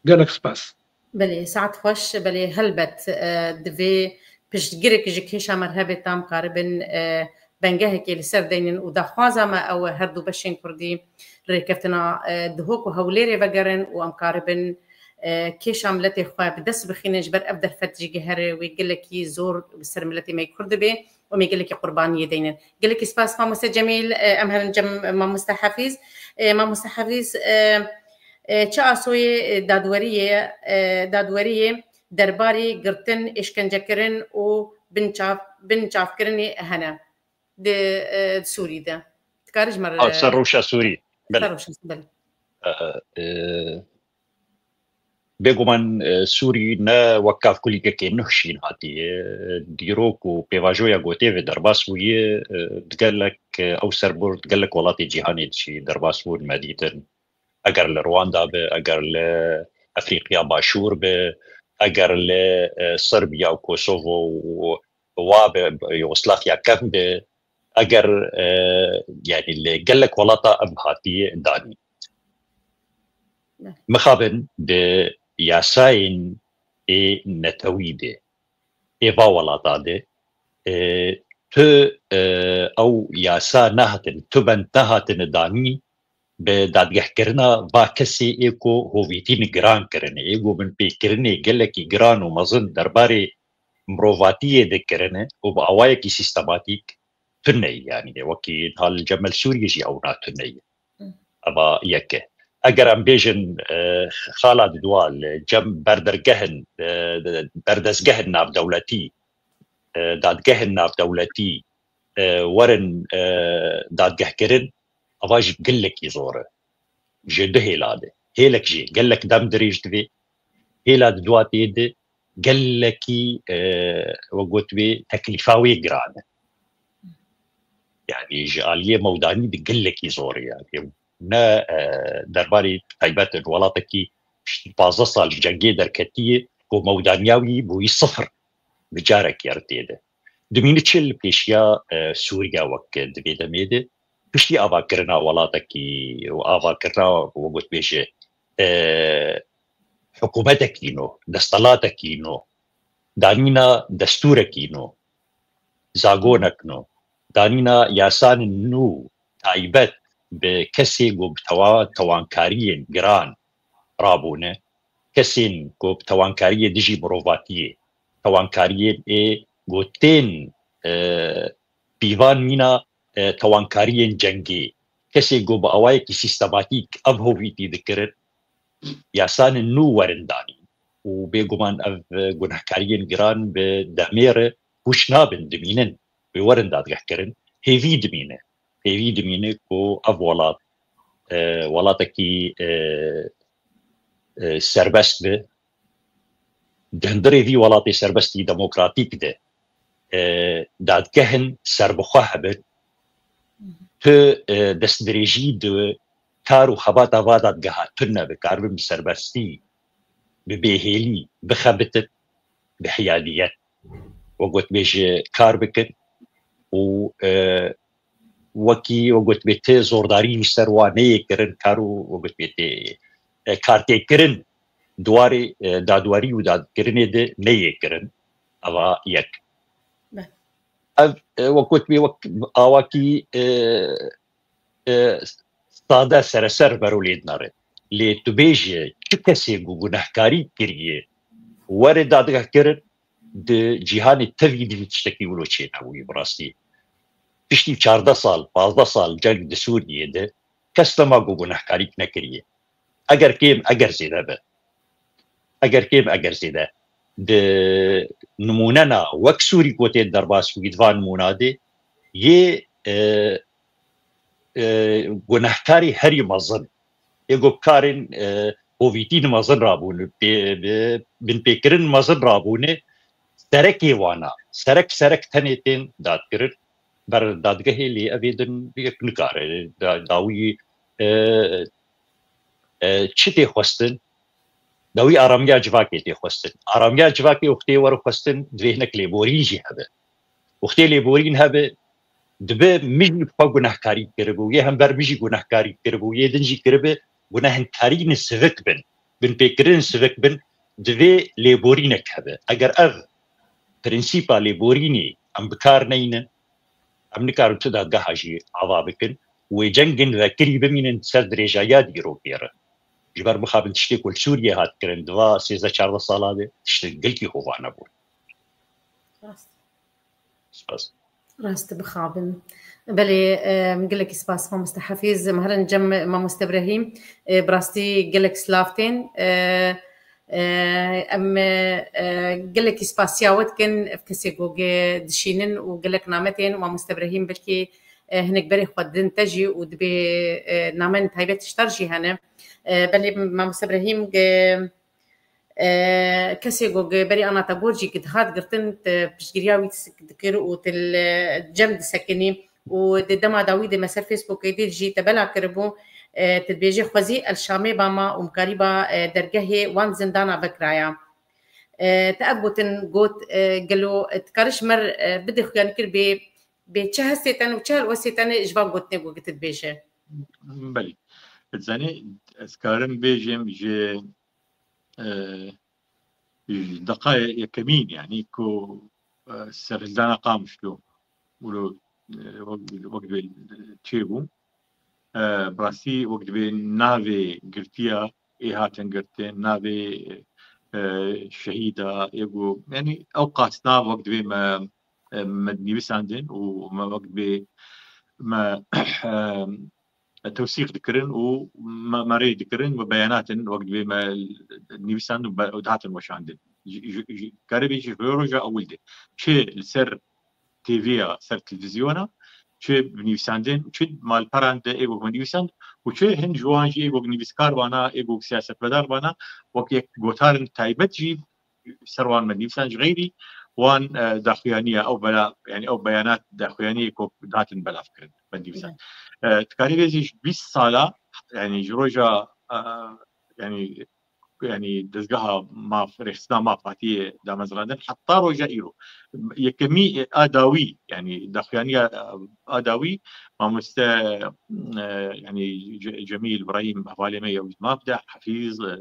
Gelek spas. Belê, saet xweş. Belê, helbet, e, divê piştgirek ji kêşa merhebê tam karibin, e, bengehekê li ser deynin û daxwaza me ew e, her du beşên Kurdî rêkeftina, e, Duhok û Hewlêrê vegerin û em karibin, e, kêşa miletê xwe bi dest bixînin, ji ber ev derfet jî gihere wê gelekî zor bi ser miletê me yê Kurd dibe û em ê gelekî qurbaniyê deynin. Gelekî spas mamoste Cemîl, e, em herin cem mamoste Hefîz. E, mamoste Hefîz, e, e, çi asoyê, e, dadweriyê, e, dadweriyê derbarî girtin, êşkencekirin û binçav-, binçavkirinê hene di, e, di Sûrî de? Dikare ji me re... A, ser rewşa Sûrî. Belê. Ser rewşa Sûrî, belê. E, e, bêguman, e, Sûrî ne wek kavkulîkekê nuh şîn hatiye. Dîrok û pêvajoya gotê ve derbas bûye, e, di gelek, e, ew ser bûr, di gelek welatê cîhanê de jî derbas bûn, me dîtin. Eger li Rwanda be, eger li Efrîqiya Başûr be, eger li, e, Sirbiya û Kosovo û wa be, Yugoslavya kevn be, eger, e, yanî li gelek welata ev hatiye danîn. Mixabin di yasayên ê netewî de, ê va welata de, e, tu, e, ew yasa nehatin, tu bend nehatine danî, bi dadgehkirina va kesê ê ku hovîtîn giran kirine, ê ku binpêkirinê gelekî giran û mezin derbarê mirovatiyê de kirine û bi awayekî sîstematîk tune ye, yanî wekî niha li Cemel Sûriyê jî ew natune ye. Hı. Eva yek e. Eger em bêjin, e, xala didwa li cem berdergehin, e, berdezgehin navdewletî, e, dadgehên navdewletî, e, werin, e, dadgehkirin, eva jî gelekî zor e. Ji du hêla de. Hêlek jî gelek dem dirêj divê. Hêla di dua tê de gelekî, e, we got wê teklîfa wê giran e. Yanî ji aliyê mewdanî de gelekî zor e yanî. Ne, e, derbarê taybet in welatekî pazdeh sal ji cengê derketiye ku mewdaniya wî bûyî sifir. Bi carekê re tê de. Dimîne çi li pêşiya, e, Sûriya wek di vê demê de piştî avakirina welatekî û avakirina, we got bêje, e, hikûmetekî nû, destelatekî nû, danîna destûrekî nû, zagonek nû, danîna yasanên nû, taybet bi kesê ku bi tewa-, tewankariyên giran rabûne, kesên ku bi tewankariyê dijî mirovatiyê, tewankariyên ê ku tên, e, pîvan mîna, e, tewankariyên cengê, kesê ku bi awayekî sîstematîk ev hovîtî dikirin, yasanên nû werin danîn û bêguman ev, e, gunehkariyên giran bi demê re hûş nabin, dimînin, wê werin dadgehkirin, hêvî dimîne. Hêvî dimîne ku ev welat, e, welatekî, e, e, serbest be. Di hundirê vî welatê serbestî demokratîk de, e, dadgehên serbixwe hebin, tu, e, destdirêjî di kar û xebata va dadgeha tune bikaribin bi serbestî, bi bêhêlî bixebitin, bi hiyaliyet, we gotbê ji kar bikin û, e, wekî we gotbê ti zordarî ji ser wa neyê kirin, kar û we gotbê tê, e, kartêkirin di warê, e, dadwerî û dadkirinê de neyê kirin. Eva yek. Be. Ev, e, we gotbê wek awakî, e, e, sade sereser bero lê dinere. Lê tu bêje çi kesê ku gunehkarî kiriye were dadgehkirin, di cîhanê tevî de tiştekî wilo çênebûyî bi rastî. Piştî çardeh sal, pazdeh sal ceng di Sûriyê de kes dema ku gunehkarîk nekiriye. Eger kêm, eger zêde be. Eger kêm, eger zêde. Di nimûnena wek Sûrî ku tê derbas bûyî di van nimûna de yê, e, e, gunehkarî herî mezin. Ê ku karên, e, hovîtîn mezin rabûne, pê-, bi-, binpêkirin mezin rabûne, serekê wana, serek, serek tenê tên dadkirin, ber dadgehê lê evê din yek nikare, da-, dawî, e, e, çi tê xwestin? Dawî aramiya civakê tê xwestin. Aramiya civakê wextê were xwestin, divê hinek lêborîn jî hebe. Wextê lêborîn hebe, dibe min jî xwe gunehkarî kiribû, yê hember min jî gunehkarî kiribû, yê din jî kiribe, gunehkarî ne sivik bin, binpêkirin sivik bin, divê lêborînek hebe. Eger ev prensîpa lêborînê em bi kar neynin, em nikarin tu dadgeha jî ava bikin. Wê cengên vekirî bimînin ser dirêjayiya dîrokê re. Ji ber mixabin tiştê ku li Sûriyê hat kirin, di va sêzdeh çardeh sala de tiştê gelkî hova nebûn. Rast. Spas. Rast bixabin. Belê, em, gelekî spas mamoste Hafîz. Em herin cem mamoste Ibrahîm. E, bi rastî gelek silav tên. E, e, em, e, e, gelekî spasiya we dikin. Ev kesê ku ge dişînin û gelek name tên. Mamoste Ibrahîm belkî, e, hinek berê xwe din te jî û dibê, e, namen taybet ji te re jî hene. E, belê mamoste Ibrahîm ge, e, kesê ku ge berî ana te got jî ge dihat girtin, te piştgiriya wî dikir û te li cem disekinî û di dema dawî de me ser Facebookê dît jî te bela kiribû, e, te dibêje xwezî El Şamê ba ma û mikarî ba, e, dergehê wan zindana vekiraya. E, te ev gotin got, e, gelo, e, dikare ji me re, e, bide xuyanî kir bê, bê çi hestê te ne û çi helwestê te ne ji van gotinê ku te dibêje? Belê. Dizanî, ez karim bêjim ji, e, ji deqayê yekemîn, yanî ku, e, serhildana Qamişlo, wilo, e, wek, wek divê çêbû. E, bi rastî wek divê navê girtiya ê hatin girtin, navê, e, şehîda, ê ku, yanî ew qas nav wek divê me, e, me dinivîsandin û me wek divê me, e, tewsîq dikirin û me, me rê dikirin û beyanatin wek divê me nivîsandin û be-, û dihatin weşandin. Ji, ji, ji, karê bê jî ji roja ewil de. Çi li ser T V'ya, ser televîzyona, çi bi nivîsandin, çi malperan de ê ku nivîsand û çi hin ji wan jî ê ku nivîskar bana, ê ku siyasetmedar bana, wek yek gotarin taybet jî ser wan me nivîsand, ji xeyrî wan, e, daxuyaniya ew bela, yanî ew beyanat daxuyaniyê ku datin belav kirin me nivîsand. E, dikarî bêjî ji bîst sala, yanî ji roja, e, yanî, yanî dezgeha maf, rêxistina maf hatiye damezrandin heta roja îro. Yekemî, e, a dawî, yanî daxuyaniya, e, a dawî, mamoste, e, yanî Ce-, Cemîl Îbrahîm hevalê me ye, wî maf de, Hafîz, e,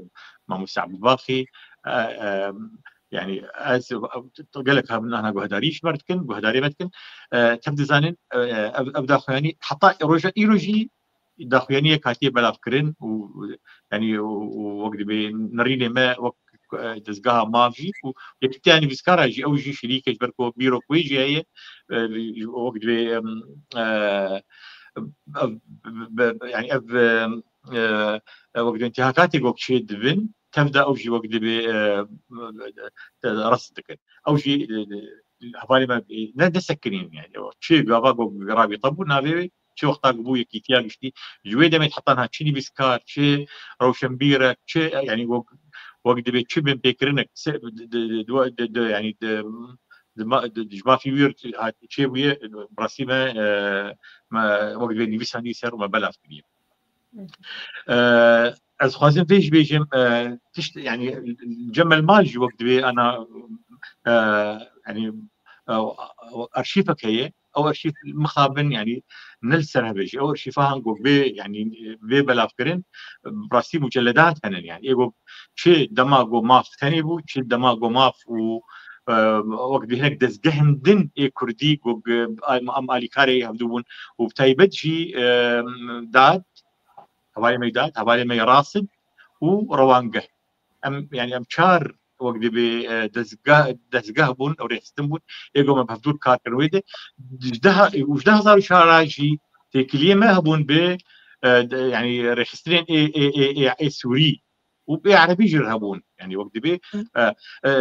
mamoste Ebdulbaxî, e, e, Yani ez gelek hebûn ana guhdarî ji me dikin, guhdarê me dikin. E, tev dizanin, e, ev, ev daxuyanî heta roja îro jî daxuyaniyek hatiye belavkirin û, yani, û, û wek dibê nerînê me wek, e, dezgeha mav jî û yekîtiya nivîskara jî, ew jî şirîke ji ber ku bîrok wê jî heye, e, wek dibê, em, e, ev, be, yani ev, em, e, e, wek dibê intihakatê ku çê dibin, tev de ew jî wek dibê, e, e, rast dikin. Ew jî, e, hevalê me, e, ne, ne sekinîn yani. Çi gava ku rabîte bû navê wê, çi wexta ku bû yekîtiya giştî, ji wê demê heta niha çi nivîskar, çi rewşenbîrek, çi, yani wek, wek dibê çi binpêkirinek, se-, di, di, di, di, di, yani di, di ma-, di, di, ji mafî wî hat-, çêbûye, bi rastî me, e, me wek dibê nivîsandî ser û me belav kiriye. E, ez xwazim vê jî bêjim, e, tişt, yani, cem el mal jî wek dibê ana, e, yani, e, arşîvek heye. Ew arşîv mixabin, yani, ne li ser hebe jî. Ew arşîva han ku vê, yani, vê belavkirin, bi rastî muceledat hene, yani. Ê ku çi dema ku maf tenê bû, çi dema ku maf û, e, wek dibê hinek dezgehên din ê kurdî ku, em, em alîkarê hevdû bûn û bi taybet jî, e, dad, hevalê me dad, hevalê me rasid û rewangeh. Em, yani em çar wek dibê, e, dezgeh, dezgeh bûn, ew rêxistin bûn, ê ku me bi hevdûr kar kirin wê de. Ji deh, û ji du hezar û çar jî têkiliyê me hebûn bi, e, de, yani rêxistinên ê, ê, ê, ê, ê Sûrî û ê Erebî jî hebûn. Yani wek dibê, e, e,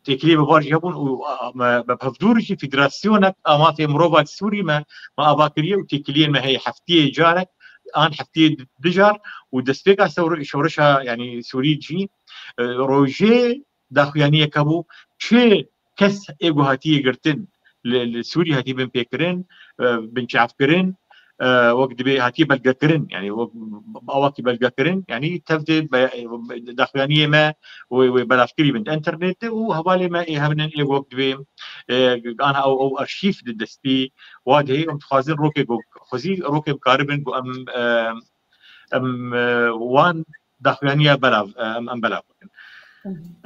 têkiliyê bi var jî hebûn û, a, me, me bi hevdûr jî federasyonek a mafê mirova li Sûrî me, me ava kiriye û têkiliyên me heye heftiyê carek, an heftiyê du car û destpêka sewr-, şorişa, yani Sûrî jî, e, rojê daxuyaniyeke bû, çi kes ê ku hatiye girtin li, li Sûrî hatiye binpêkirin, e, binçavkirin, e, wek dibê hatiye belgekirin, yani wek awakî belgekirin, yani tev de be-, daxuyaniyê me wê, wê belavkirî bin di internetê û hevalê me ê hebinin ê wek dibê, e, ana ew, ew arşîv di destî wa de heye, em dixwazin rokê ku xwezî rokê bikaribin ku em, e, em, e, wan daxuyaniya belav, e, em, em belav bikin.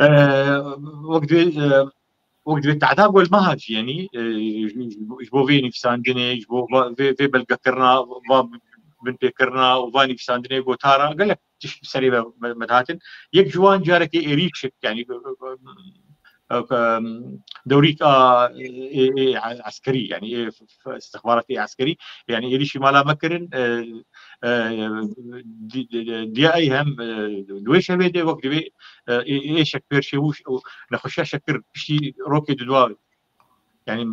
E, wek dibê, e, wek dibê tehda gol me hat jî, yanî, e, ji, ji, ji bo vê nivîsandinê, ji bo va-, vê, vê belgekirina, va binpêkirina û va nivîsandinê gotara gelek tişt bi serê me, me, me dihatin. Yek ji wan carekê êrîşek, yanî, e, e, e, dewrîk a, e, e, e, eskerî, yanî, e, f-, f-, istixbaratê eskerî, yanî êrîşî mala me kirin, e, e, di-, di-, di-, diya ey hem, e, di wê şevê de wek dibê, e, ê, ê şek pêr çêbû û nexweşiya şekir piştî rokê di dua, yani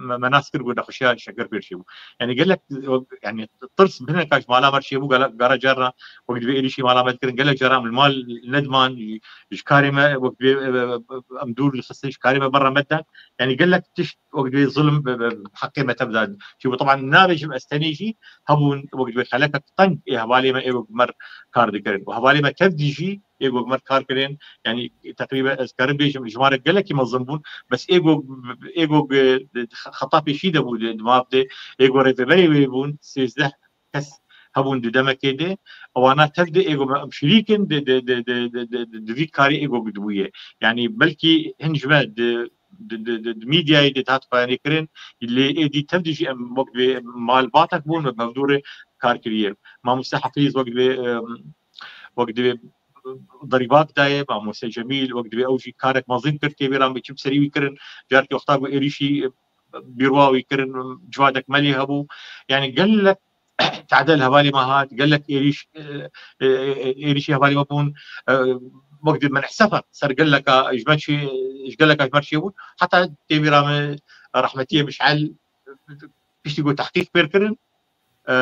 me, me nas kir ku nexweşiya şekir pêr çêbû. Yani gelek, yani tirs bi hineka ji mala me çêbû, gele-, gara carna wek dibê êrîşî mala me dikirin, gelek caran li mal nediman, ji karê me wek dibê, e, e, em dûr dixistin, ji karê me berre me didan. Yani gelek tişt wek dibê zulm bi, bi, bi heqê me tev dan. Çî bu, teban nabêjim ez tenê jî, hebûn wek dibê xelekek qenc ê hevalê me ê wek mer kar dikirin. Û hevalê me tev dî jî ê wek mer kar kirin. Yani teqrîben ez karim bêjim, jimarek gelekî mezin bûn. Bes ê wek, ê wek, e, xeta pêşî de bû di, di mav de, ê wek rêveberê wê bûn, sêzdeh kes hebûn di demekê de, ewana tev de ê ku em şirîk in di, di, di vî karê ê ku dibûye. Yani belkî hin ji me di, di, di, di, di medyayê de dihat xweyanê kirin, lê êdî tev de jî em wek dibê malbatek bûn ve bi hevdû re kar kiriye. Mamoste Hafîz wek dibê, em, wek dibê derîvat daye, Mamoste Cemîl wek dibê ew jî karek mezin kir, tê bîra min çi bi serî wî kirin, carekê wexta ku êrîşî bîrwa wî kirin, civadek me lê hebû. Yani gelek tehde li hevalê me hat, gelek êrîş, e, e, e, êrîşî hevalê me bûn, e, wek di min hesaba ser geleka ji me çi, ji geleka ji me çi bûn. Heta tê bîra me rehmetiyê Mişel piştî ku tehqîq pêr kirin, e,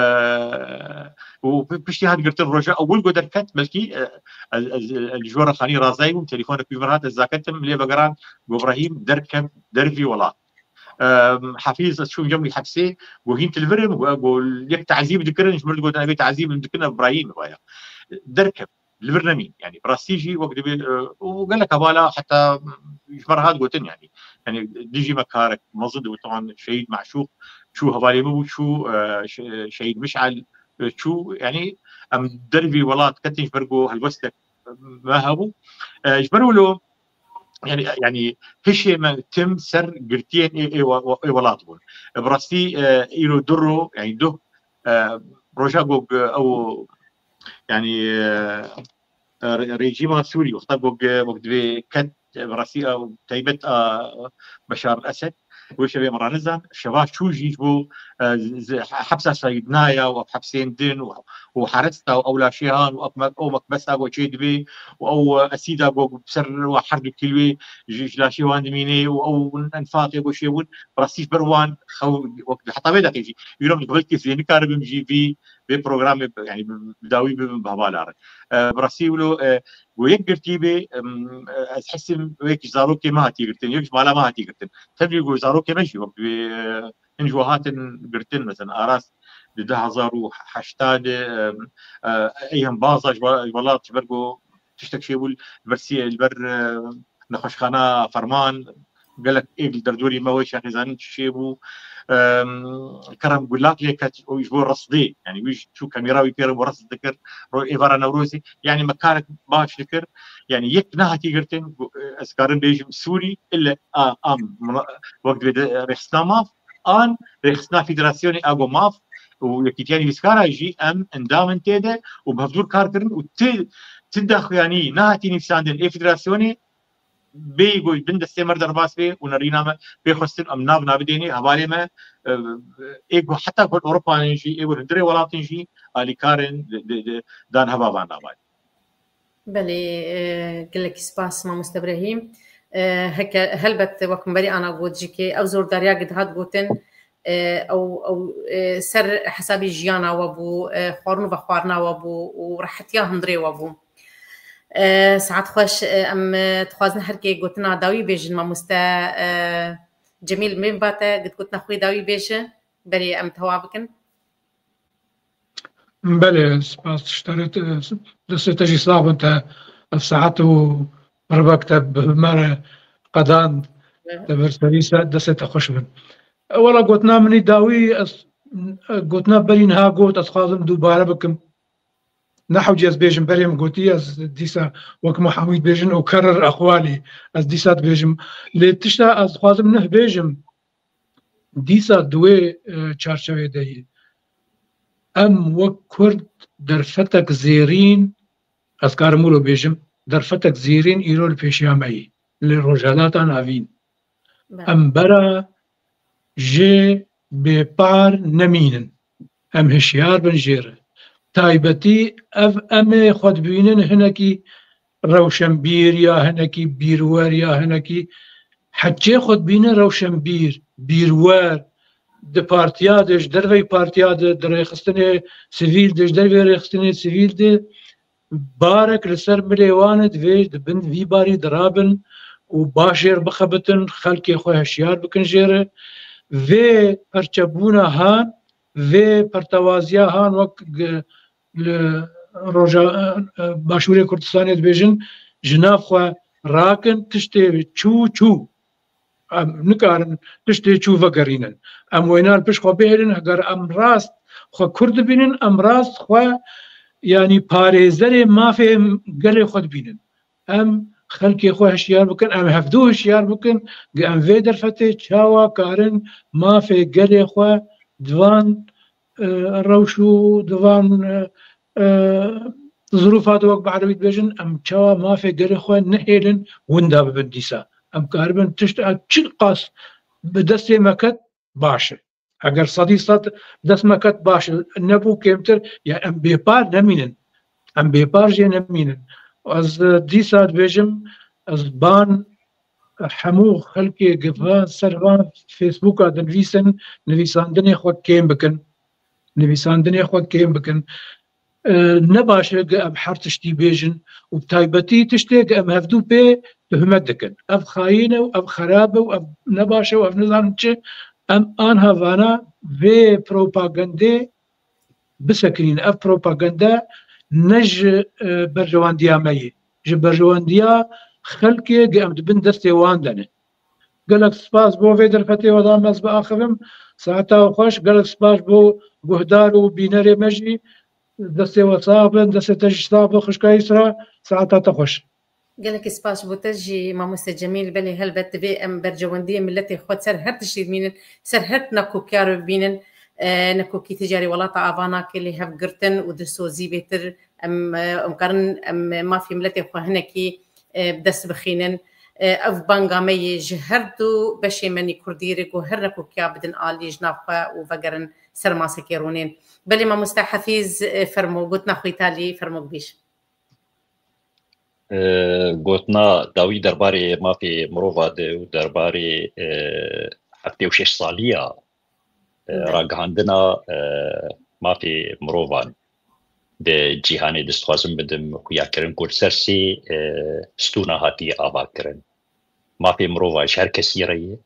û pi-, piştî hat girtin roja ewil ku derket, belkî, e, ez, ez, ez li ji we re xanî razayî bûm, telefonek ji min re hat, ez zaketim, lê vegeran, got, Îbrahîm, derkev, dervî welat. Em, Hafîz, ez çûm cem wî hepsê, got, hîn tu li vir e, got, got, yek tazî min dikirin, ji min re digotin, ev ê tazî min dikin, ev Îbrahîm e, vaya. Derkev, li vir nemîn, yani, bi rastî jî wek dibê, e, û gelek hevala heta ji me re hat gotin, yani. Yani, dijî me karek mezin dibû, teban şehîd Meşûq çû, hevalê min bû, çû, e, şe-, şehîd Mişel, e, çû, yani, em dervî welat ketin ji ber ku helwestek me hebû. E, ji ber wilo, yani, yani hişê me tim ser girtiyên ê, ê, ê welat bûn. Bi rastî, e, îro du ro, yani du, e, roja gog, e, ew, yani, e, e, re-, rejîma Sûrî, wexta gog, gog divê ket, e, bi rastî ew taybet a Beşar Esed, wê şevê em ranizan, şeva çû jî ji bo, e, z-, z-, hepsa Seydnaya û ev hepsên din û, û heresta û ew laşê han û ew mek-, ew mekbesa go çê dibê û ew, e, esîda go ser wa her du kîlwê ji, ji laşê wan dimînê û ew enfaqê go çêbûn, bi rastî ji ber wan xew, wek heta vê deqê jî, îro min belkî ez ê nikaribim jî vî, vê programê, yani bi dawî bibim bi hevala re. E, bi rastî wilo, e, go yek girtî bê, em, e, ez hisim wek ji zarokê me hatiye girtin, yek ji mala me hatiye girtin. Tevlî go zarokê me jî wek wê, e, hin ji we hatin girtin, mesela Aras di du hezar û heşta de, em, e, ey hem baza ji we-, ji welat ji ber go tiştek çêbû li ber sî-, li ber, e, nexweşxana Ferman, gelek êk li derdorî me wê şaxî zanin çi çêbû. Em, Kerem Gulak lê ket û ji bo resdê, yani wî jî çû kamera wî pê re bo resd dikir, ro-, êvara Newrozê. Yani me karek baş dikir. Yani yek nehatiye girtin, gu-, ez karim bêjim Sûrî, ille a, am, muna-, wek divê de, rêxistina maf, an rêxistina federasyonê a go maf û yekîtiya nivîskara jî em endam in tê de û bi hevdûr kar kirin û ti, ti daxuyanî nehatî nivîsandin ê federasyonê, bêyî ku bin destê me re derbas bê û nerîna me pê xwestin em nav nabidênê, hevalê me, e, ê ku heta ku Ewropanên jî, ê ku hundirê welatin jî alîkar in di, di, di dan heva van davanê. Belê, e, gelekî spas mamoste Brehîm. E, heke, helbet wek min berî ana got jî ke ew zordariya ku dihat gotin, e, ew, ew, e, ser hesabê jiyana we bû, e, xwarin û vexwarina we bû û rehetiya hundirê we bû. E, saet xweş, e, em, e, dixwazin her kê gotina dawî bêjin, mamoste, e, Cemîl Mêvbate, gotina xwe dawî bêje, berê em tewa bikin. Belê, spas ji te re, te, destê te jî sax bin, te ev saet û ribek te bi me re qedand, te ber serî se-, destê te xweş bin. E, wela gotina min î dawî, ez, e, gotina berî niha got, ez dixwazim dubare bikim. Ne hewcî ez bêjim, berê min gotî, ez dîsa wek Muhamîd bêjin û kerir eqwalî, ez dîsa dibêjim. Lê tişta ez dixwazim nuh bêjim, dîsa di wê, e, çarçevê de yê. Em wek Kurd derfetek zêrîn, ez karim wilo bêjim, derfetek zêrîn îro li pêşiya me yî, li Rojhelata Navîn. Belê. Em bera jê bêpar nemînin. Em hişyar bin jê re. Taybetî ev em ê xwe dibînin hinekî rewşenbîr ya hinekî bîrwer ya hinekî heçê xwe dibînin rewşenbîr, bîrwer, di partiya de, ji derveyî partiya de, di rêxistinê sivîl de, ji derveyî rêxistinê sivîl de, barek li ser milê wan e, divê di bin vî barî dirabin û baş jê re bixebitin, xelkê xwe hişyar bikin jê re. Vê perçebûna han, vê pertewaziya han wek g-, li roja, e, e, Başûrê Kurdistanê dibêjin, ji nav xwe rakin, tiştê çû, çû. Em nikarin tiştê çû vegerînin. Em wêna li pişt xwe bihêlin, heger em rast xwe Kurd dibînin, em rast xwe, yanî parêzerê mafê gelê xwe dibînin. Em xelkê xwe hişyar bikin, em hevdû hişyar bikin, ge em vê derfetê çawa karin mafê gelê xwe di van, e, rewş û di van, e, e, zirûfa de wek bi erebî dibêjin, em çawa mafê gelê xwe nehêlin winda bibin dîsa. Em karibin tişt, e, çi qas bi destê me ket baş e. Eger sedî sed dest me ket baş e, nebû kêmtir, ya em bêpar nemînin. Em bêpar jê nemînin. Ez, e, dîsa dibêjim, ez ban hemû xelkê gi van ser van Facebooka dinivîsin, nivîsandinê xwe kêm bikin. Nivîsandinê xwe kêm bikin. E, ne baş e gi em her tiştî bêjin û bi taybetî tiştê gi em hevdû pê tohmet dikin. Ev xayîn e û ev xerab e û ev ne baş e û ev nizanim çi. Em anha vana vê propagandê bisekinîn. Ev propaganda ne ji, e, berjewendiya me ye. Ji berjewendiya xelkê ge em di bin destê wan de ne. Gelek spas bo vê derfetê we da me ez biaxivim. Saeta we xweş. Gelek spas bo guhdar û bînerê me jî. Destê we sax bin, destê te jî sax bin, xwişka Îsra. Saeta te xweş. Gelekî spas bo te jî mamoste Cemîl. Belê helbet divê em berjewendiyê miletê xwe ser her tiştî bimînin, ser her nakokiya re bibînin. E, nekokî ti carî welata ava nake, lê hevgirtin û dilsozî bêtir em, e, em karin em mafê miletê xwe hinekî, e, bi dest bixînin. E, ev banga me yê ji her du beşê me nî kurdî re ku her nekokiya bidin alî ji nav xwe û vegerin ser masekê rûnên. Belê mamoste Hefîz, e, fermo, gotina xwe îtalî, fermo bibîş. E, gotina dawî derbarê mafê mirova de û derbarê, e, heftê û şeş saliya, e, Belê. ragihandina, e, mafê mirovan di cîhanê de dixwazim bidim xuyakirin ku li ser sê, e, stûna hatiye avakirin. Mafê mirova ji her kesî re ye.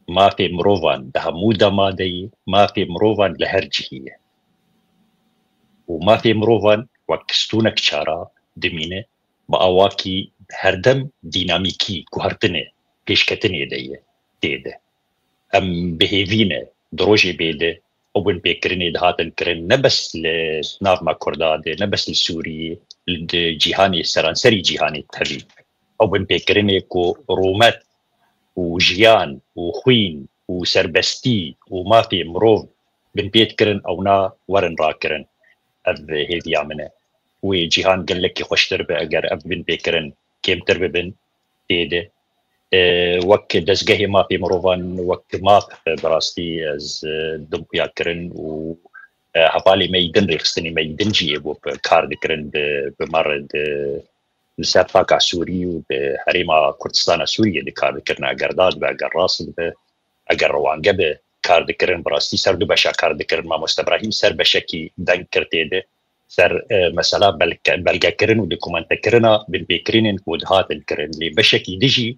Mafê mirovan di hemû dema de ye. Mafê mirovan li her cihî ye. Û mafê mirovan wek stûnek çara dimîne, bi awakî herdem dînamîkî, guhertinê, pêşketinê de ye, tê de. Em bi hêvî ne, di rojê bê de ew binpêkirinê dihatin kirin, ne bes li nav me Kurda de, ne bes li Sûriyê, li di cîhanê, seranserî cîhanê tevî. Ew binpêkirinê ku rûmet û jiyan û xwîn û serbestî û mafê mirov binpê dikirin, ewna werin rakirin. Ev hêviya min e. Wê cîhan gelekî xweştir be eger ev binpêkirin kêmtir bibin tê de. E, wek dezgehê mafê mirovan, wek maf, e, bi rastî ez, e, didim xuyakirin û, e, hevalê me yî din, rêxistinê me yî din jî ê bû bi kar dikirin, bi, bi me re di, li ser xaka Sûrî û di herêma Kurdistana Sûriyê di kar dikirin. Eger dad be, eger rast be, eger rewange be, kar dikirin, bi rastî ser du beşa kar dikirin. Mamoste Ibrahîm ser beşekî deng kir tê de, ser, e, mesela belge-, belgekirin û dokumentekirina binpêkirinên ku dihatin kirin. Lê beşekî din jî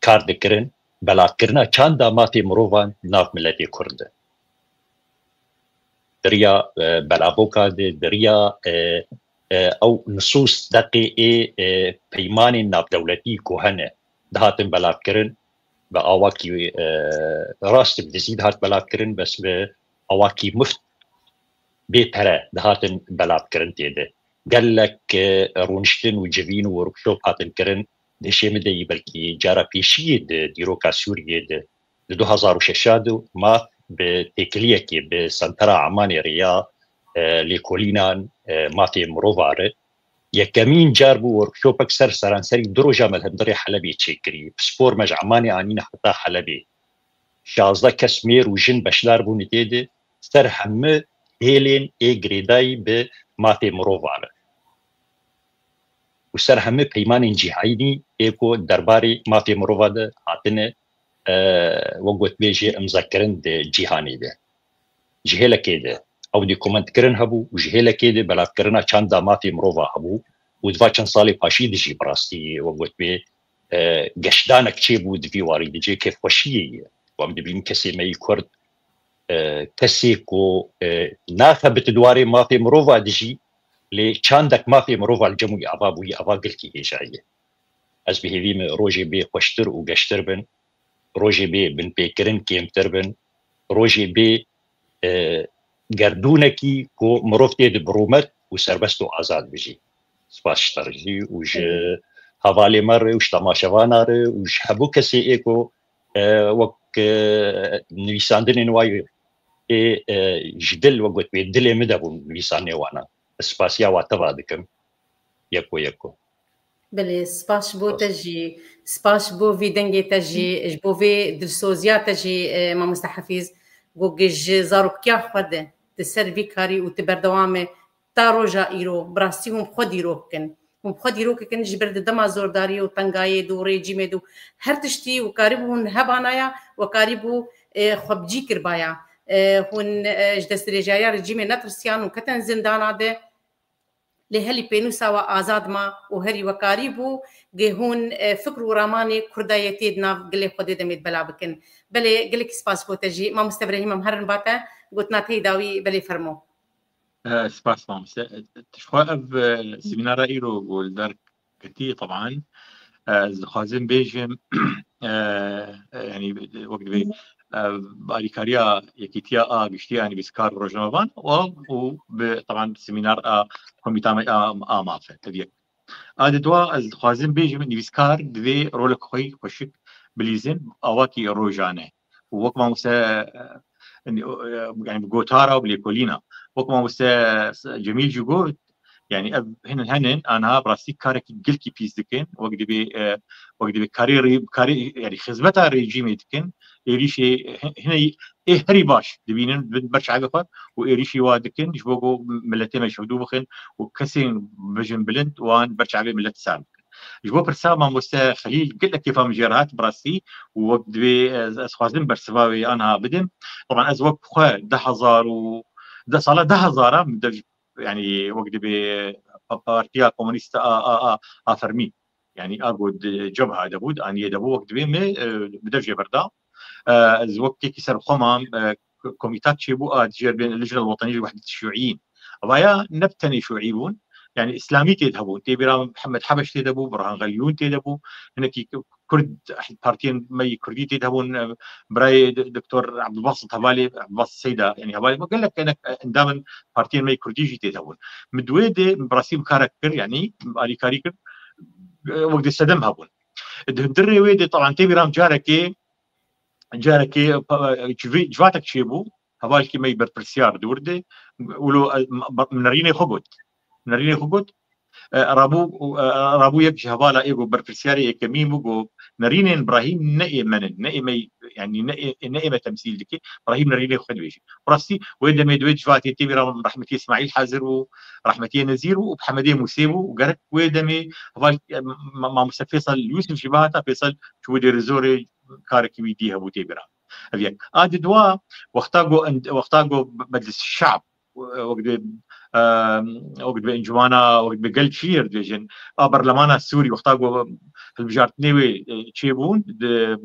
kar dikirin, belavkirina çanda mafê mirovan nav miletê Kurd de. Di riya, e, belavoka de, di riya, e, e, ew nisûs deqê ê, e, peymanên navdewletî ku hene, dihatin belavkirin, bi awakî, e, rast bi dizî dihat belavkirin, bes bi awakî mift bê pere dihatin belavkirin tê de. Gelek, e, rûniştin û civîn û workshop hatin kirin. Di hişê min de yî belkî cara pêşiyê di dîroka Sûriyê de, di du hezar û şeş de maf bi têkiliyekê bi sentera Emanê rêya, e, lêkolînan, e, mafê mirova re. Yekemîn car bû workshopek ser seranserî du roja me li hundirê Helebê çêkirî. Pispor me ji Emanê anîne heta Helebê. Şazdeh kes mêr û jin beşdar bûne tê de, ser hemû hêlên ê girêdayî bi mafê mirova re û ser hemû peymanên cîhanî ê ku derbarê mafê mirova de hatine, e, wek gotibê jê imzekirin di cîhanê de. Ji hêlekê de ew dokumentkirin hebû û ji hêlekê de belavkirina çanda mafê mirova hebû û di va çend salê paşî de jî bi rastî wek gotibê, e, geşdanek çêbû di vî warî de cihê kêfxweşiyê ye. Û em dibînin kesê me yî Kurd, e, kesê ku, e, naxebit di warê mafê mirova de jî, lê çandek mafê mirova li cem wî ava bûyî, ava gelkî hêja ye. Ez bi hêvî me rojê bê xweştir û geştir bin, rojê bê binpêkirin kêmtir bin, rojê bê, e, gerdûnekî ku mirov tê de bi rûmet û serbest û azad bijî. Spas ji te re jî û ji hevalê me re û ji temaşevana re û ji hemû kesê ê ku, e, wek, e, nivîsandinên wa yê, e, ji dil, wek gotibê, dilê min de bûn nivîsandinê wana. Ez spasiya wa teva dikim. Yeko yeko. Belê, spas ji bo te jî, spas ji bo vî dengê te jî, ji bo vê dilsoziya te jî, e, mamoste Hefîz, got ji zaroktiya xwe de, tu ser vî karî û tu berdewam e ta roja îro, bi rastî hûn bi xwe dîrok kin. Hûn bi xwe dîrok kin ji ber di dema zordariyê û tengayê de û rejîmê de û her tiştî û karîbû hûn hebanaya, we karîbû, e, xwe bi cî kiribaya. E, hûn, e, ji destdirêjariya rejîmê netirsiyan û ketin zindana de. Lê herî pênûsa we azad ma û herî we karîbû gê hûn, e, fikr û ramanê Kurdayetiyê di nav gilê Xwedê de mêt bela bikin. Belê, gelekî spas bo te jî. Mamoste Brehîm, em herin ba te, gotina te yî dawî, belê fermo. E, spas mamoste. E, tişxwe ev, e, semînara îro ku li dar ketî, teban, e, ez dixwazim bêjim, e, e, yanî wek divê, e, bi alîkariya Yekîtiya a Giştî ya Nivîskar û Rojnamevan û, û bi, teban, semînar a Komîta me a, a Maf e. Ev yek. A di dua ez dixwazim bêjim, nivîskar divê rolek xwe xweşik bilîzin, awakî rojane. Û wek mamoste, e, yani, e, yani bi gotara û bi lêkolîna. Wek mamoste Cemîl jî got, yani ev hinin henin, anha bi rastî karekî gelkî pîs dikin, wek dibê, e, wek dibê karê rê-, karê, yani xizmeta rejîmê dikin, êrîşê hi-, hinê ê herî baş dibînin bin ber çavê xwe û êrîşî wa dikin, ji bo ku miletê me ji hevdû bixin û kesên bijin bilind wan ber çavê milet sar bikin. Ji bo pirsa mamoste Xelîl gelek kêfa min jê re hat bi rastî û wek divê ez, ez xwazim bersiva wê anha bidim. Taban ez wek xwe du hezar û de sala du hezar a min dev, yani wek dibê pa-, Partiya Komûnîst a, a, a, a fermî. Yani a got di cebha de bû, di aniyê de bû, wek dibê me, e, bi dev jê berda. E, ez wek kekî ser xwe mam, e, komîtak çêbû a dijêr bên Lijnel Wetenî li Wehdetî Şûîyîn. Vaya ne bi tenê Şûî bûn, yani îslamî tê de hebûn. Tê bîra min Mihemed Hebeş tê de bû, Burhan Xeliyûn tê de bû, hinekî Kurd, partiyên me yî Kurdî tê de hebûn, e, birayê d-, Doktor Abdulbasit Hevalê, Abdulbasit Seyda, yani hevalê me gelek, gelek, e, endamên partiyên me yî Kurdî jî tê de hebûn. Min di wê de bi rastî min karek kir, yani alîkarî kir, e, wek dê sedem hebûn. Di hundirê wê de, taban tê bîra min carekê, carekê, pa-, civê-, civatek çêbû, hevalkî me yî berpirsyar di wir de, wilo, e, m-, ba-, min nerînê xwe got. Min nerînê xwe got. E, rabû, e, rabû yek ji hevala ê got berpirsyarê yekemîn bû, got, nerînên Brahîm ne ê me nin, ne ê me, yani ne ê, ne ê me temsîl dike. Brahîm nerînê xwe dibêje. Rastî, wê demê di wê civatê tê bîra min rehmetî Îsmaîl Hazir bû, rehmetî Nezîr bû û Hemedê Mûsê bû û gerek wê demê heval, e, ma-, mamoste Fêsal Yûsif jî bihata, Fêsal çûbû Dêrizorê, karekî wî dî hebû tê bîra. Ev yek. A di dua, wexta go end-, wexta go Meclis Şab, wek dibê, em, wek dibê encumana, wek dibê gel çi yê dibêjin, a berlemana Sûrî, wexta go hilbijartinê wê, e, çêbûn, di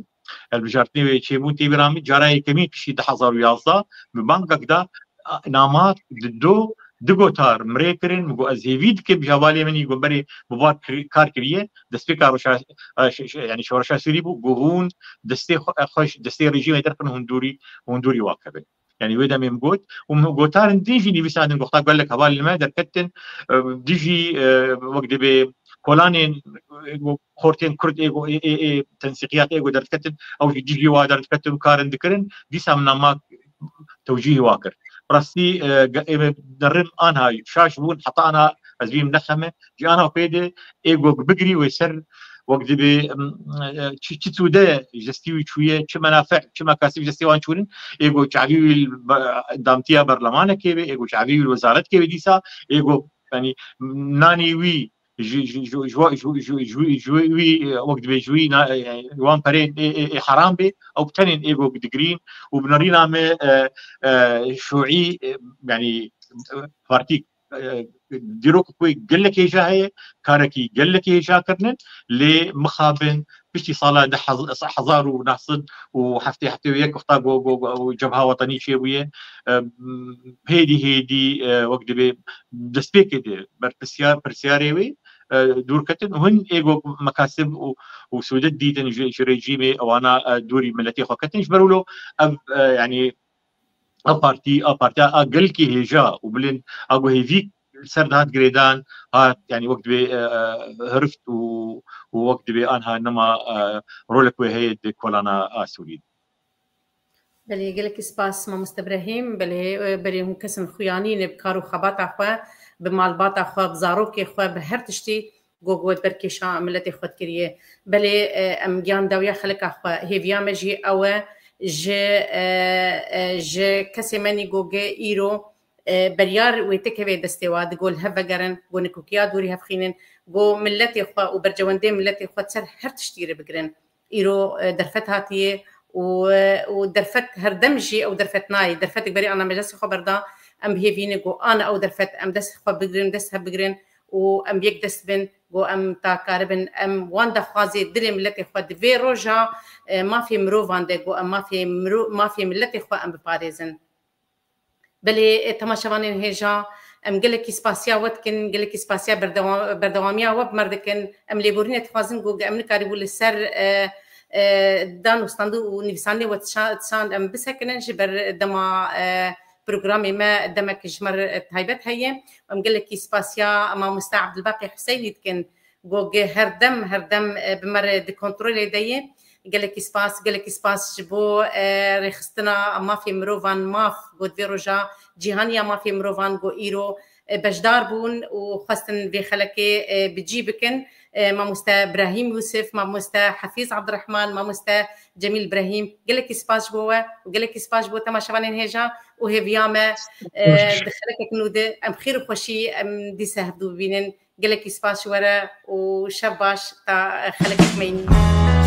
hilbijartinê wê çêbûn tê bîra min, cara yekemîn piştî du hezar û yazdeh, bi bangek da, a, nama di do, di gotar min rê kirin, min got, ez hêvî dikim ji hevalê min î got berê bi var kir-, kar kiriye, destpêka roşa-, e, ş-, ş-, yani şoreşa Sûrî bû, got hûn destê xwe, e, xwe ji destê rejîmê derxin, hûn dûrî, hûn dûrî wa kevin. Yani wê demê min got, û min gotarin din jî nivîsandin, goxta gelek hevalên me derketin, e, dijî, e, wek dibê kolanên, e, xortên Kurd ê go-, ê, ê, ê, tensîqiyat ê go derdiketin, ew jî dijî wa derdiketin û karin dikirin, dîsa min nama tewcîhî wa kir. Rastî, e, ge-, ê me derim anha şaş bûn, heta anha ez bîm nexeme, ji anha pê de ê go bigirî wê ser wek dibê, em, e, çi, çi sûde ji destî wî çûye, çi menafe, çi mekasib ji destê wan çûnin, ê go çavî wî li be-, damtiya berlemanekê be, ê go çavî wî li wezaretkê be dîsa, ê go, yanî, nanî wî ji, ji, ji, ji, ji, ji, ji, ji wî, e, wek dibê ji wî na-, e, wan perên ê, ê, ê heram bê, ew bi tenên ê go digirîn û bi nerîna me, e, e, şûî, e, yanî, e, partîk, e, dîrok ku gelek hêja heye, karekî gelek hêja kirinin, lê mixabin piştî sala di hez-, hezar û neh sed û heftê heftê û yek wexta go, go, go, Cebha Wetenî çêbûye, e, hêdî hêdî, e, wek dibê destpêkê de berpirsiyar, pirsiyarê wê, e, dûr ketin û hin ê go mekasib û, û sûdet dîtin ji, ji rejîmê ewana, e, dûrî miletê xwe ketin. Ji ber wilo ev, e, yanî a partî, a partiya, a gelkî hêja û bilind, a guhêvî ser dihat girêdan, hat, yanî wek dibê, e, e, hirift û, û wek dibê anha nema, e, rolek wê heye di kolana a Sûrî. Belê, gelekî spas, mamoste Brahîm. Belê, e, berê hûn kesin xuyanî ne bi kar û xebata xwe, bi malbata xwe, bi zarokê xwe, bi her tiştî go, go ber kêşa miletê xwe dikiriye. Belê, e, em giyan dawiya xelika xwe. Hêviya me jî ew e, ji, e, e, ji kesê me nî go ge îro, e, beryar wê têkeve destê wa, di go li hev vegerin, go nikokiya dûrî hevxînin, go miletê xwe û bercewendê miletê xwe ser her tiştî re bigirin. Îro, e, derfet hatiye û, e, û derfet her dem jî ew derfet nayê. Derfetek berê ana me destê xwe berda, em bi hêvî ne go ana ew derfet, em dest xwe bigirin, dest hev bigirin û em bi yek dest bin, go em ta karibin, em wan daxwazê dilê miletê xwe di vê roja, e, mafê mirovan de, go em mafê miro-, mafê miletê xwe em biparêzin. Belê, e, temaşevanên hêja, em gelekî spasiya we dikin, gelekî spasiya berdewa-, berdewamiya we bi me re dikin. Em lêborîne dixwazin ku em nikarîbû li ser, e, e, dan û standû û nivîsandinê we dişa-, dişand em bisekinin ji ber dema, e, programê me demek ji me re taybet heye. Em gelekî spasiya mamoste Abdulbaqî Huseynî dikin, go ge her dem, her dem, e, bi me re di kontrolê de ye. Gelekî spas, gelekî spas ji bo, e, rêxistina mafê mirovan, maf, go di vê roja cîhaniya mafê mirovan, go îro, e, beşdar bûn û xwestin vê xelekê, e, bi cî bikin. E, mamoste Brahîm Yûsif, mamoste Hefîz Abdurrahman, mamoste Cemîl Brahîm, gelekî spas ji bo we û gelekî spas ji bo temaşevanên hêja û hêviya me, e, di xelekek nû de em xêr û xweşî em dîse hevdû bibînin. Gelekî spas ji we re û şev baş ta xelekek me yî.